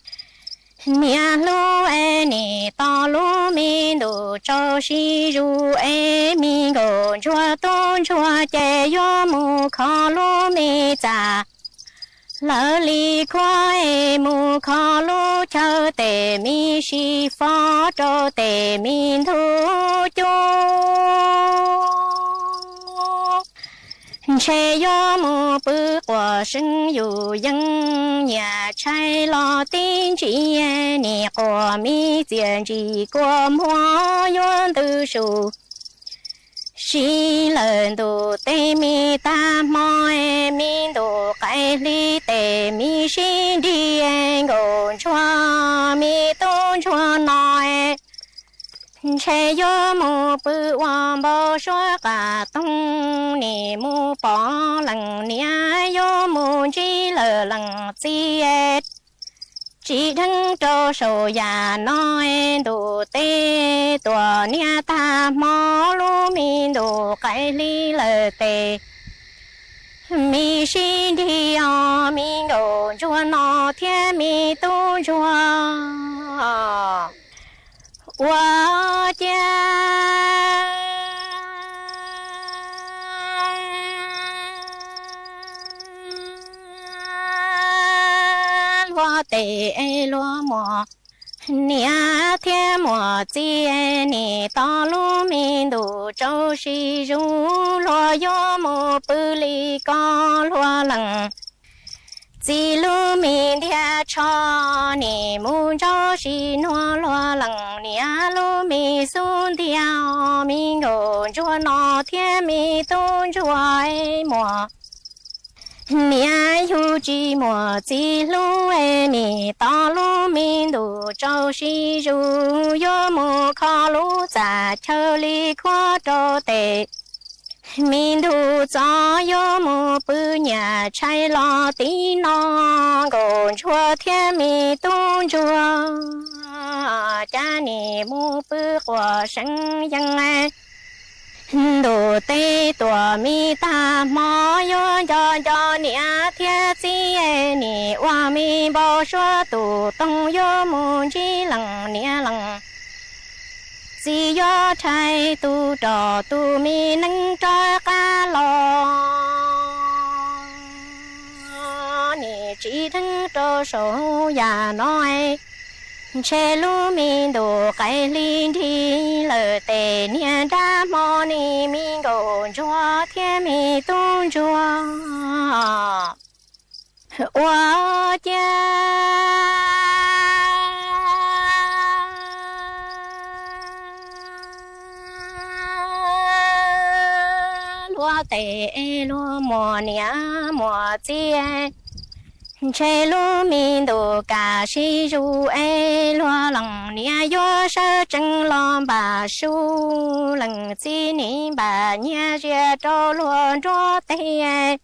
niam hlub es nim tos lub me ntuj tsaus sib zug es me nkauj ntsuag tub ntsuag ces yuav mus kho lub me txaj lawv li khuab es mus kho lub chaw tes me sib fob rau tes me ntug cub. Ntshe yuav mus pw quas seeb yus yeej nyiam tshais los tib ntsis, nim quas me txiaj ntsim kua muag yuav ntws su sib lawm ntuj tes me tag hmo, me ntuj qaij hli tes me sib nrig, nkauj ntsuag me tub ntsuag no Ntshe yuav mus pw ua npau suav qas toog, nim mus pom leej niam yuav mus ntsib lawm leej txiv. Tsis dheev rau saum yam no, ntuj teb tuam niam tag hmo, lub me ntuj qaim hli lawm tes, me sib nrig os me nkauj ntsuag no thiab me tub ntsuag. Ua ciav luag tes luag muam, niam thiab muam txiv, nim tos lub me ntuj tsaus sib zus, luag yuav mus pw li ko, luag leej txiv lub me ntiag tsho, nim mus ntsaub sib nuag, luag leej niam lub me xub ntiag, me nkauj ntsuag no thiab me tub ntsuag muam. Niam yug tsis muaj txiv hlub, nim tos lub me ntuj tsaus sib zus, yuav mus kho lub txaj chaw li khuab rau tes, me ntug txov yuav mus pw nyias tshais los tim no, nkauj ntsuag thiab me tub ntsuag, cas nim mus pw quas seev yees. Ntuj teb tuam me tag hmo, yuav nco nco niam thiab txiv, nim ua me npau suav tus toog yuav mus ntsib leej niam leej txiv, yuav rhais tus rog tus me neej rov qab los. Nim tsis dheev rau saum yam no, ntshe lub me ntuj qaim hli nrig lawm tes, niag nrab hmo nim me nkauj ntsuag thiab me tub ntsuag. Ua ciav luag tes luag muam, niam muam txiv, ntshe lub me ntuj kaj sib zus es luag leej niam yuav sawv tsees los npaj su, leej txiv nim npaj nyiaj zias rau luag nruab teg.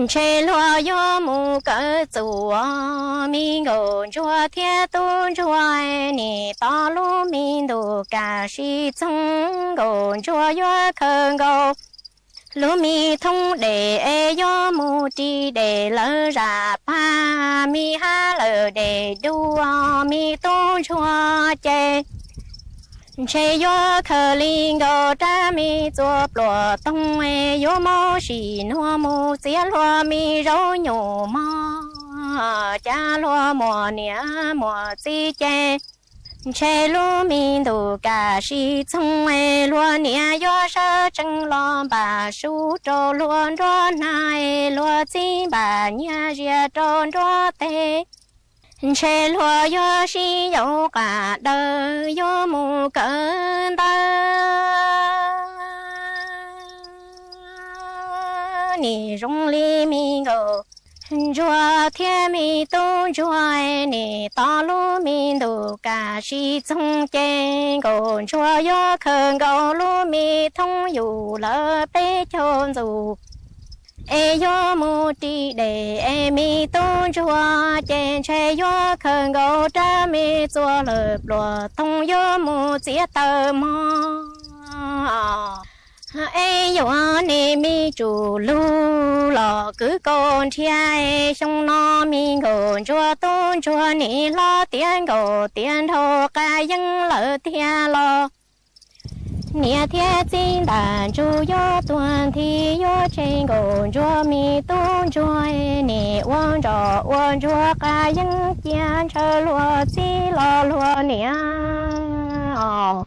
Ntshe luag yuav mus kawm txuj, me nkauj ntsuag thiab tub ntsuag, nim tos lub me ntuj kaj sib txoog, nkauj ntsuag yuav khaws nkaus lub me thoob dej es yuav mus ris dej lawv zaj pag, me hab lawv dej dua, me tub ntsuag ces ntshe yuav khaws li nkaus rab me txuas pluas toog, yuav mob sim nuag mus txiav luag me zaub nyuj mog, cas luag muam niam muam txiv ces ntshe lub me ntuj kaj sib txoog, luag niam yuav sawv tsees los npaj su rau luag nruab hnab, luag txiv npaj nyiaj zias rau nruab teg. Ntshe luag yuav sib yaum qas daws yuav mus kawm ntawv. Nim zoo li me nkauj ntsuag thiab me tub ntsuag, nim tos lub me ntuj kaj sib txoog ces nkauj ntsuag yuav khaws nkaus lub me thoob yus lawv peb caug ntxuj es yuav mus ris dej es me tub ntsuag ces ntshe yuav khaws nkaus rab me txuas lawv pluas toog yuav mus txiav taws mog. Es yuav niam me tsuj lug los kwv kaus nrhiav, xyoo no me nkauj ntsuag tub ntsuag nim hlob tiav nkaus tiav nraug qas yeeb lawm tiag los. Niam thiab txiv ntaj ntsug yuav tuag nthi, yuav tseg nkaus ntsuag me tub ntsuag, nim ua ntsoj ua ntsuag qas yeeb cia ntshaw luag txiv los luag niam os.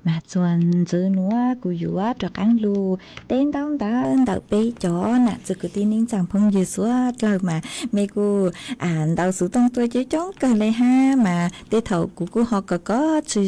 Mas txuas ntxiv nuav kuv yuav rov qaab lug teb ntaub ntawv ntawm peb cov nam txiv kwv tij neej tsaa phooj ywg suav dlawg mas mej kuj ntaus xuv tooj tuaj coob coob kawg le hab, mas tej thaum kuv kuj ho kov kov tsi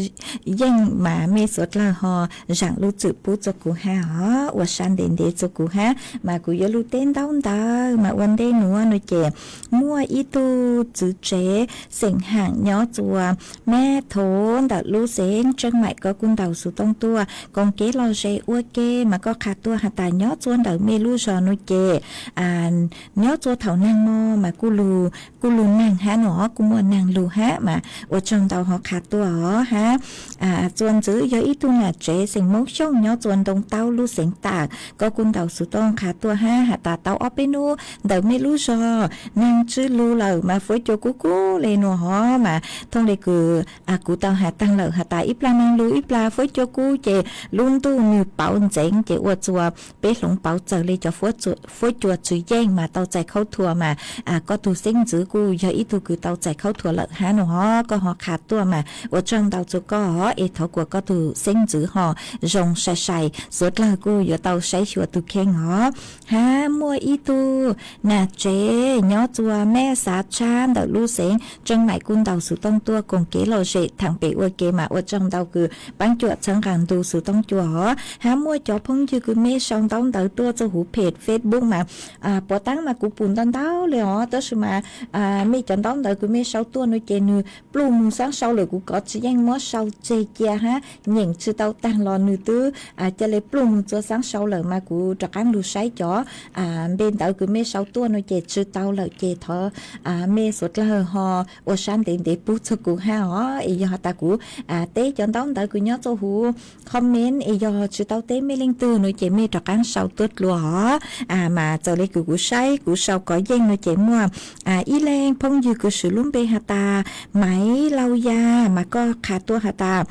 yeej mas mej suav dlawg ho zaam lub txim pub rua kuv hab os, ua sab ntev ntev rua kuv hab, mas kuv yuav lug teb ntaub ntawv. Mas ua ntej nuav nua ces muaj ib tug txiv tsev xeem Haam nyob rua Meb Thov ntawm lub xeev Tseej Maim, koj kuj ntaus xuv tooj tuaj koom kev lom zem ua ke, mas koj qha tuaj has tas nyob rua ntawm mej lub zog nua ces nyob rua thaum naag mo mas kuj lug naag hab nua, kuj muaj naag lug hab, mas ua tsaug ntau ho qha tuaj os hab. Txuas ntxiv yog ib tug nam tsev xeem Moob Xyooj nyob rua Ntoo Taub lub xeev Tam, koj kuj ntaus xuv tooj qha tuaj hab has tas tau ob peb nub ntawm mej lub zog naag tsi lug lawm mas fuab cua kub kub le nua hov, mas thooj le kws kuv tau has taag lawm has tas ib plag naag lug ib plag fuab cua kub ces lub ntuj nwg pauv ntxeev ces ua rua peb hloov pauv txawg le cov fuab cua tsi yeej mas tau txais khaub thuas, mas koj tug xeeb ntxwv kuj yog ib tug kws tau txais khaub thuas lawm hab nua hov, koj ho qha tuaj mas ua tsaug ntau rua koj hov, es thov kuas koj tug xeeb ntxwv ho zoo sai sai, suav dlawg kuj yuav tau saib xyuas tug kheej hov. Hab muaj ib tug nam tsev nyob rua Meb Xav Tshab ntawm lub xeev Tseej Maim kuj ntaus xuv tooj tuaj koom kev lom zem thaam pem ua ke, mas ua tsaug ntau kws paab cuam txhawb nqaa ntu xuv tooj cua hov. Hab muaj cov phooj ywg kws mej sau ntaub ntawv tuaj rua huv phem Facebook mas puav taab mas kuv pum ntau ntau le os, tab sis mas mej cov ntaub ntawv kws mej sau tuaj nua ces nwg pluj moog xaab sau lawm, kuv kov tsi yeej muab sau tseg cia hab nyeem tsi tau taag los nwg twb ca le pluj moog rua xaab sau lawm, mas kuv rov qaab lug saib cov npe ntawv kws mej sau tuaj nua ces tsi tau lawm ces thov mej suav dlawg ho ua sab ntev ntev pub rua kuv hab os, es yog has tas kuv teb cov ntaub ntawv kws nyob rua huv comment es yog tsi tau teb mej leej twg nua ces mej rov qaab sau tuaj dlua hov. Mas txawm le kws kuv saib kuv sau kov yeej nua ces muaj ib leeg phooj ywg kws swv lub npe has tas Maiv Lau Yaj, mas koj qha tuaj has tas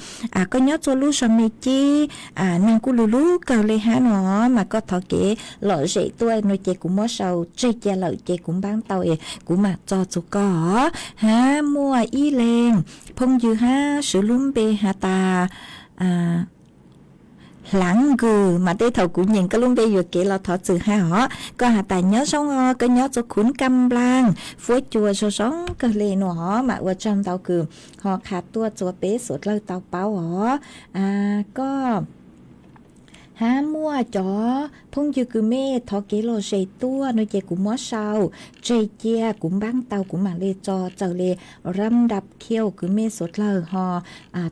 koj nyob rua lub zog Me Cib, naag kuj lug lub kawg le hab nua, mas koj thov kev lom zem tuaj nua ces kuv muab sau tseg cia lawm ces kuv npaab tau es kuv mam tso rua koj os. Hab muaj ib leeg phooj ywg hab swv lub npe has tas Hlaav Nkws, mas tej thaum kuv nyeem koj lub npe yuam kev los thov txim hab os. Koj has tas nyob zoo os, koj nyob rua Khuv Kam Nplaag, fuab cua zoo zoo kawg le nua hov, mas ua tsaug ntau kws ho qha tuaj rua peb suav dlawg tau paub os. Koj hab muaj cov phooj ywg kws mej thov kev lom zem tuaj nua ces kuv muab sau tseg cia kuv npaab tau kuv mam le tso, txawm le Ram Dap Khiau kws mej suav dlawg ho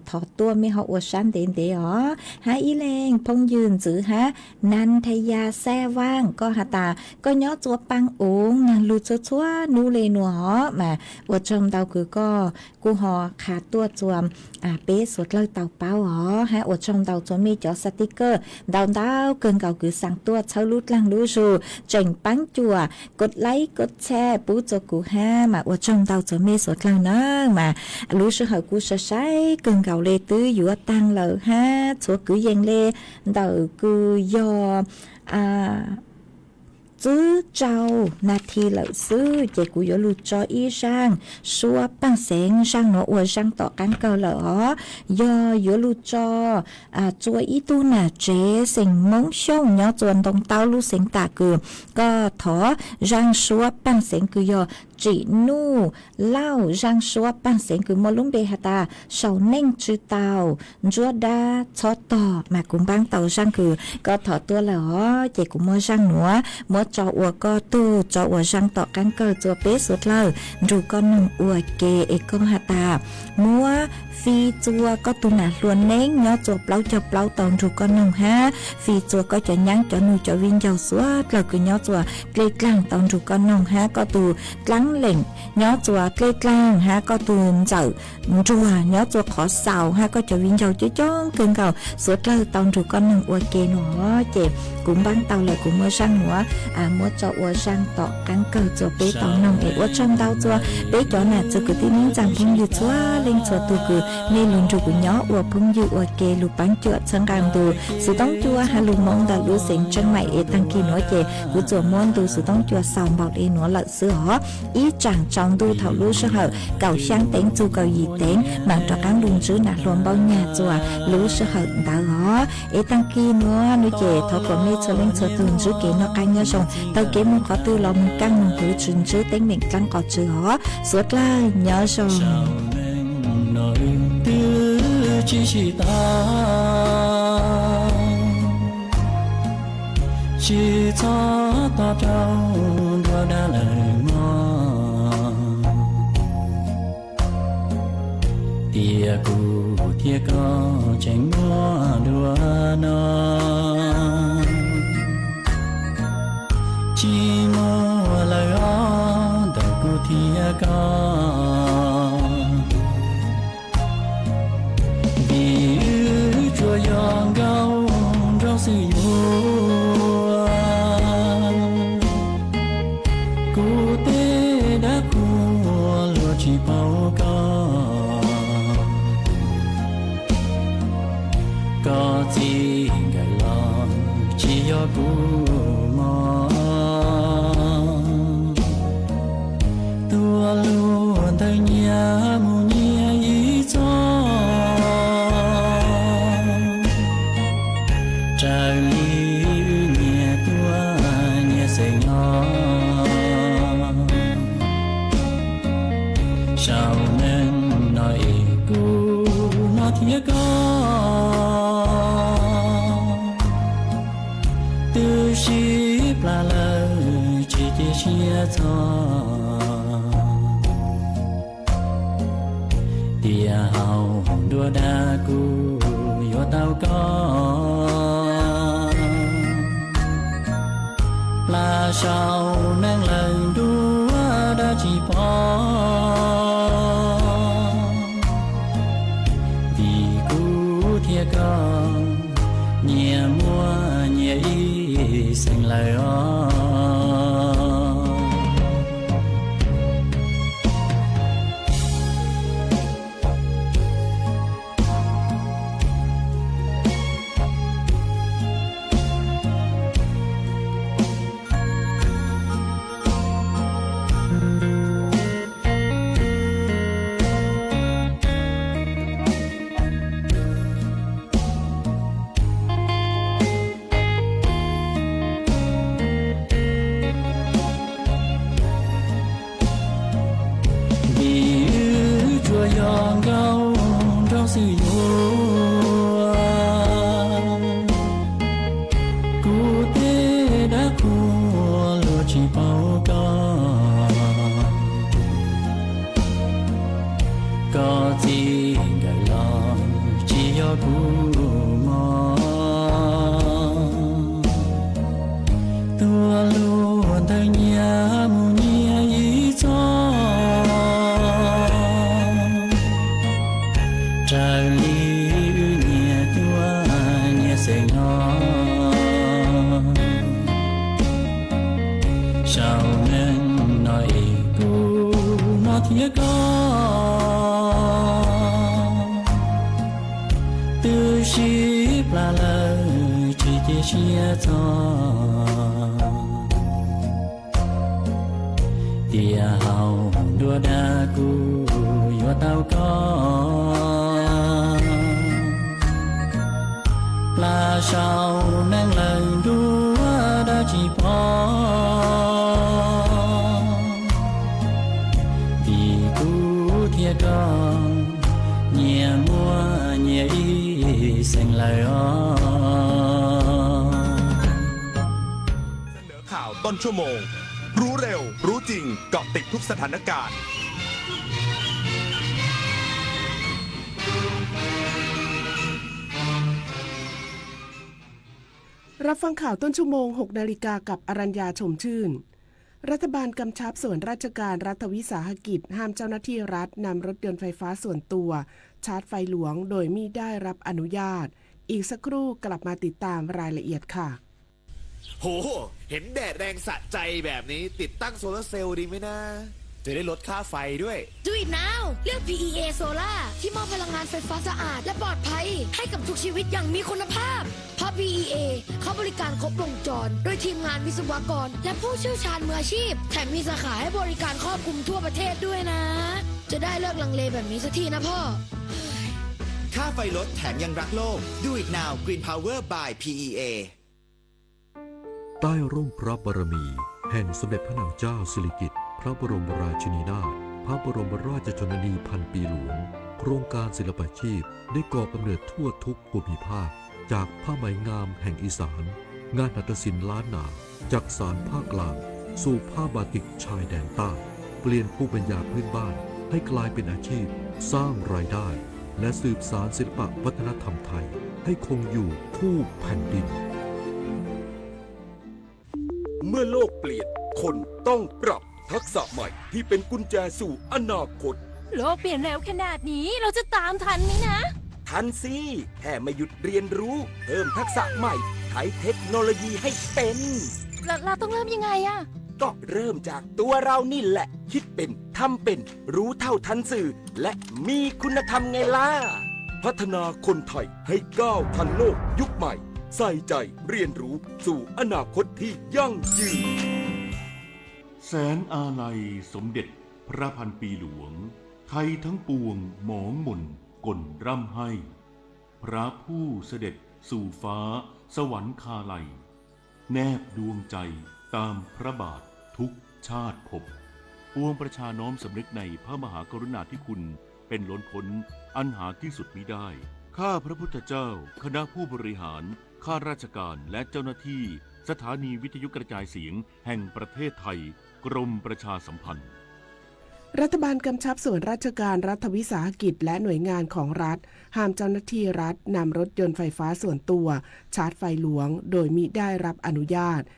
thov tuaj mej ho ua sab ntev ntev os. Hab ib leeg phooj ywg ntxwv hab Nan Thaya Xav Vaaj, koj has tas koj nyob rua Paab Oov, naag lug txhua txhua nub le nua hov, mas ua tsaug ntau kws koj kuj ho qha tuaj rua peb suav dlawg tau paub os. Hab ua tsaug ntau rua mej cov xav ti kawg ntau ntau kawg nkaus kws xaa tuaj txhawb lub dlaag lub zug tseem paab cuam kod laib kod tshare pub rua kuv hab, mas ua tsaug ntau rua mej suav dlawg na. Mas lub sij hawm kuj sai sai kawg nkaus le twb yuav taag lawm hab txhua kwv yees le ntawm kws yog tsib rau nas this lawm xwb ces kuv yuav lug tso ib zaaj suab paaj xeev, zaaj nuav ua zaaj tom qaab kawg lawm os. Yog yuav lug tso rua ib tug nam tsev xeem Moob Xyooj nyob rua Ntoo Taub lub xeev Tam kws koj thov zaaj suab paaj xeev kws yog Tsim Nuj Lauj, zaaj suab paaj xeev kws muaj lub npe has tas Sau Neej Tsw Tau Ntsuab Dab Txhob Tog, mas kuv npaab tau zaaj kws koj thov tuaj lawm os ces kuv muab zaaj nuav muab tso ua koj tug tso ua zaaj tom qaab kawg rua peb suav dlawg nrug koj noog ua ke. Es koj has tas muab fij rua koj tug nam hlua neeb nyob rua plaub caug plaub tau nrug koj noog hab fij rua koj cov nyaab cov nug cov viv ncaus suav dlawg kws nyob rua dlej dlaag tau nrug koj noog hab koj tug dlaab leem nyob rua dlej dlaag hab koj tug ntxawm nruag nyob rua qhov xaus hab koj cov viv ncaus coob coob kawg nkaus suav dlawg tau nrug koj noog ua ke nua ces kuv npaab tau lawm kuv muab zaaj nuav muab tso ua zaaj tom qaab kawg rua peb tau noog. Es ua tsaug ntau rua peb cov nam txiv kwv tij neej tsaa phooj ywg txhua leej txhua tug kws mej lug nrug kuv nyob ua phooj ywg ua ke lug paab cuam txhawb nqaa ntu xuv toob cua hab lug Moob ntawm lub xeev Tseeb Maim. Es taag kis nuav ces kuv tsuas muab ntu xuv toob cua xaus npaum le nuav lawm xwb os. ib tsaam tsaus ntuj thaum lub sij hawm kaum xyaa teev txug kaum yim teev, maam rov qaab lug ntsib nam hluas Npauj Nyag txuas lub sij hawm ntawd os. Es taag kis nuav nwg ces thov kuas mej txhua leej txhua tug ntsib kev noj qaab nyob zoo, taug kev moog qhov twg los moog kaaj moog huv, tsi ntsib teeb meem dlaab qhov twg os. Suav dlawg nyob zoo. Twb tsi sib tau, tsi txhob tos rau nruab dab lawm mog. Tias kuv thiab koj tseem muaj dua no, tsis muaj lawm os ntawm kuv thiab koj. Vim wb tsuas yog nkauj nraug xwb yuav, kuv tej dab qhuas luag tsis paub koj. Koj txij nkawm los tsis yog kuv mog. Tuaj luag ntawd nyias mus nyias ib txoj, raws li wb nyias tuaj nyias xeem los. Saum neej no es kuv no thiab koj twb sib plam lawm tsis cia siab txog. Tias hauv nruab dab kuv yuav tau koj, plam saum neej lawm nruab dab tsis pom. Vim kuv thiab koj nyias muaj nyias ib xeem lawm os. Vim wb tsuas yog nkauj nraug xwb yuav, kuv tej dab qhuas luag tsis paub koj. Koj txij nkawm los tsis yog kuv mog. Tuaj luag ntawd nyias mus nyias ib txoj, raws li wb nyias tuaj nyias xeem los. Saum neej no es kuv no thiab koj twb sib plam lawm tsis cia siab txog. Tias hauv nruab dab kuv yuav tau koj, plam saum neej lawm nruab dab tsis pom. Vim kuv thiab koj nyias muaj nyias ib xeem lawm os. ข่าวต้นชั่วโมง รู้เร็ว รู้จริง เกาะติดทุกสถานการณ์ รับฟังข่าวต้นชั่วโมง หกนาฬิกา กับอรัญญา ชมชื่น รัฐบาลกำชับส่วนราชการรัฐวิสาหกิจห้ามเจ้าหน้าที่รัฐนำรถยนต์ไฟฟ้าส่วนตัวชาร์จไฟหลวงโดยมิได้รับอนุญาต อีกสักครู่กลับมาติดตามรายละเอียดค่ะ โห เห็นแดดแรงสะใจแบบนี้ ติดตั้งโซลาร์เซลล์ดีไหมนะ จะได้ลดค่าไฟด้วย Do it now เลือก พีอีเอ Solar ที่มอบพลังงานไฟฟ้าสะอาดและปลอดภัยให้กับทุกชีวิตอย่างมีคุณภาพ เพราะ พีอีเอ เขาบริการครบวงจรด้วยทีมงานวิศวกรและผู้เชี่ยวชาญมืออาชีพ แถมมีสาขาให้บริการครอบคลุมทั่วประเทศด้วยนะ จะได้เลิกลังเลแบบนี้สักทีนะพ่อ ค่าไฟลดแถมยังรักโลก Do it now Green Power by พีอีเอ ใต้ร่มพระบารมีแห่งสมเด็จพระนางเจ้าสิริกิติ์ พระบรมราชินีนาถ พระบรมราชชนนีพันปีหลวง โครงการศิลปาชีพได้ก่อกำเนิดทั่วทุกภูมิภาค จากผ้าไหมงามแห่งอีสาน งานหัตถศิลป์ล้านนา จักสานภาคกลาง สู่ผ้าบาติกชายแดนใต้ เปลี่ยนภูมิปัญญาพื้นบ้านให้กลายเป็นอาชีพ สร้างรายได้ และสืบสานศิลปะวัฒนธรรมไทย ให้คงอยู่คู่แผ่นดิน เมื่อโลกเปลี่ยน คนต้องปรับทักษะใหม่ที่เป็นกุญแจสู่อนาคต โลกเปลี่ยนเร็วขนาดนี้เราจะตามทันไหมนะ ทันสิ แค่ไม่หยุดเรียนรู้ เพิ่มทักษะใหม่ ใช้เทคโนโลยีให้เป็น เราเราต้องเริ่มยังไงอะ ก็เริ่มจากตัวเรานี่แหละ คิดเป็น ทำเป็น รู้เท่าทันสื่อ และมีคุณธรรมไงล่ะ พัฒนาคนไทยให้ก้าวทันโลกยุคใหม่ ใส่ใจเรียนรู้สู่อนาคตที่ยั่งยืน แสงอาลัยสมเด็จพระพันปีหลวง ไทยทั้งปวงหมองหม่นกลร่ำไห้ พระผู้เสด็จสู่ฟ้าสวรรคาลัย แนบดวงใจตามพระบาททุกชาติภพ ปวงประชาน้อมสำนึกในพระมหากรุณาธิคุณเป็นล้นพ้นอันหาที่สุดมิได้ ข้าพระพุทธเจ้า คณะผู้บริหาร ข้าราชการ และเจ้าหน้าที่ สถานีวิทยุกระจายเสียงแห่งประเทศไทย กรมประชาสัมพันธ์ รัฐบาลกำชับส่วนราชการรัฐวิสาหกิจและหน่วยงานของรัฐ ห้ามเจ้าหน้าที่รัฐนำรถยนต์ไฟฟ้าส่วนตัวชาร์จไฟหลวงโดยมิได้รับอนุญาต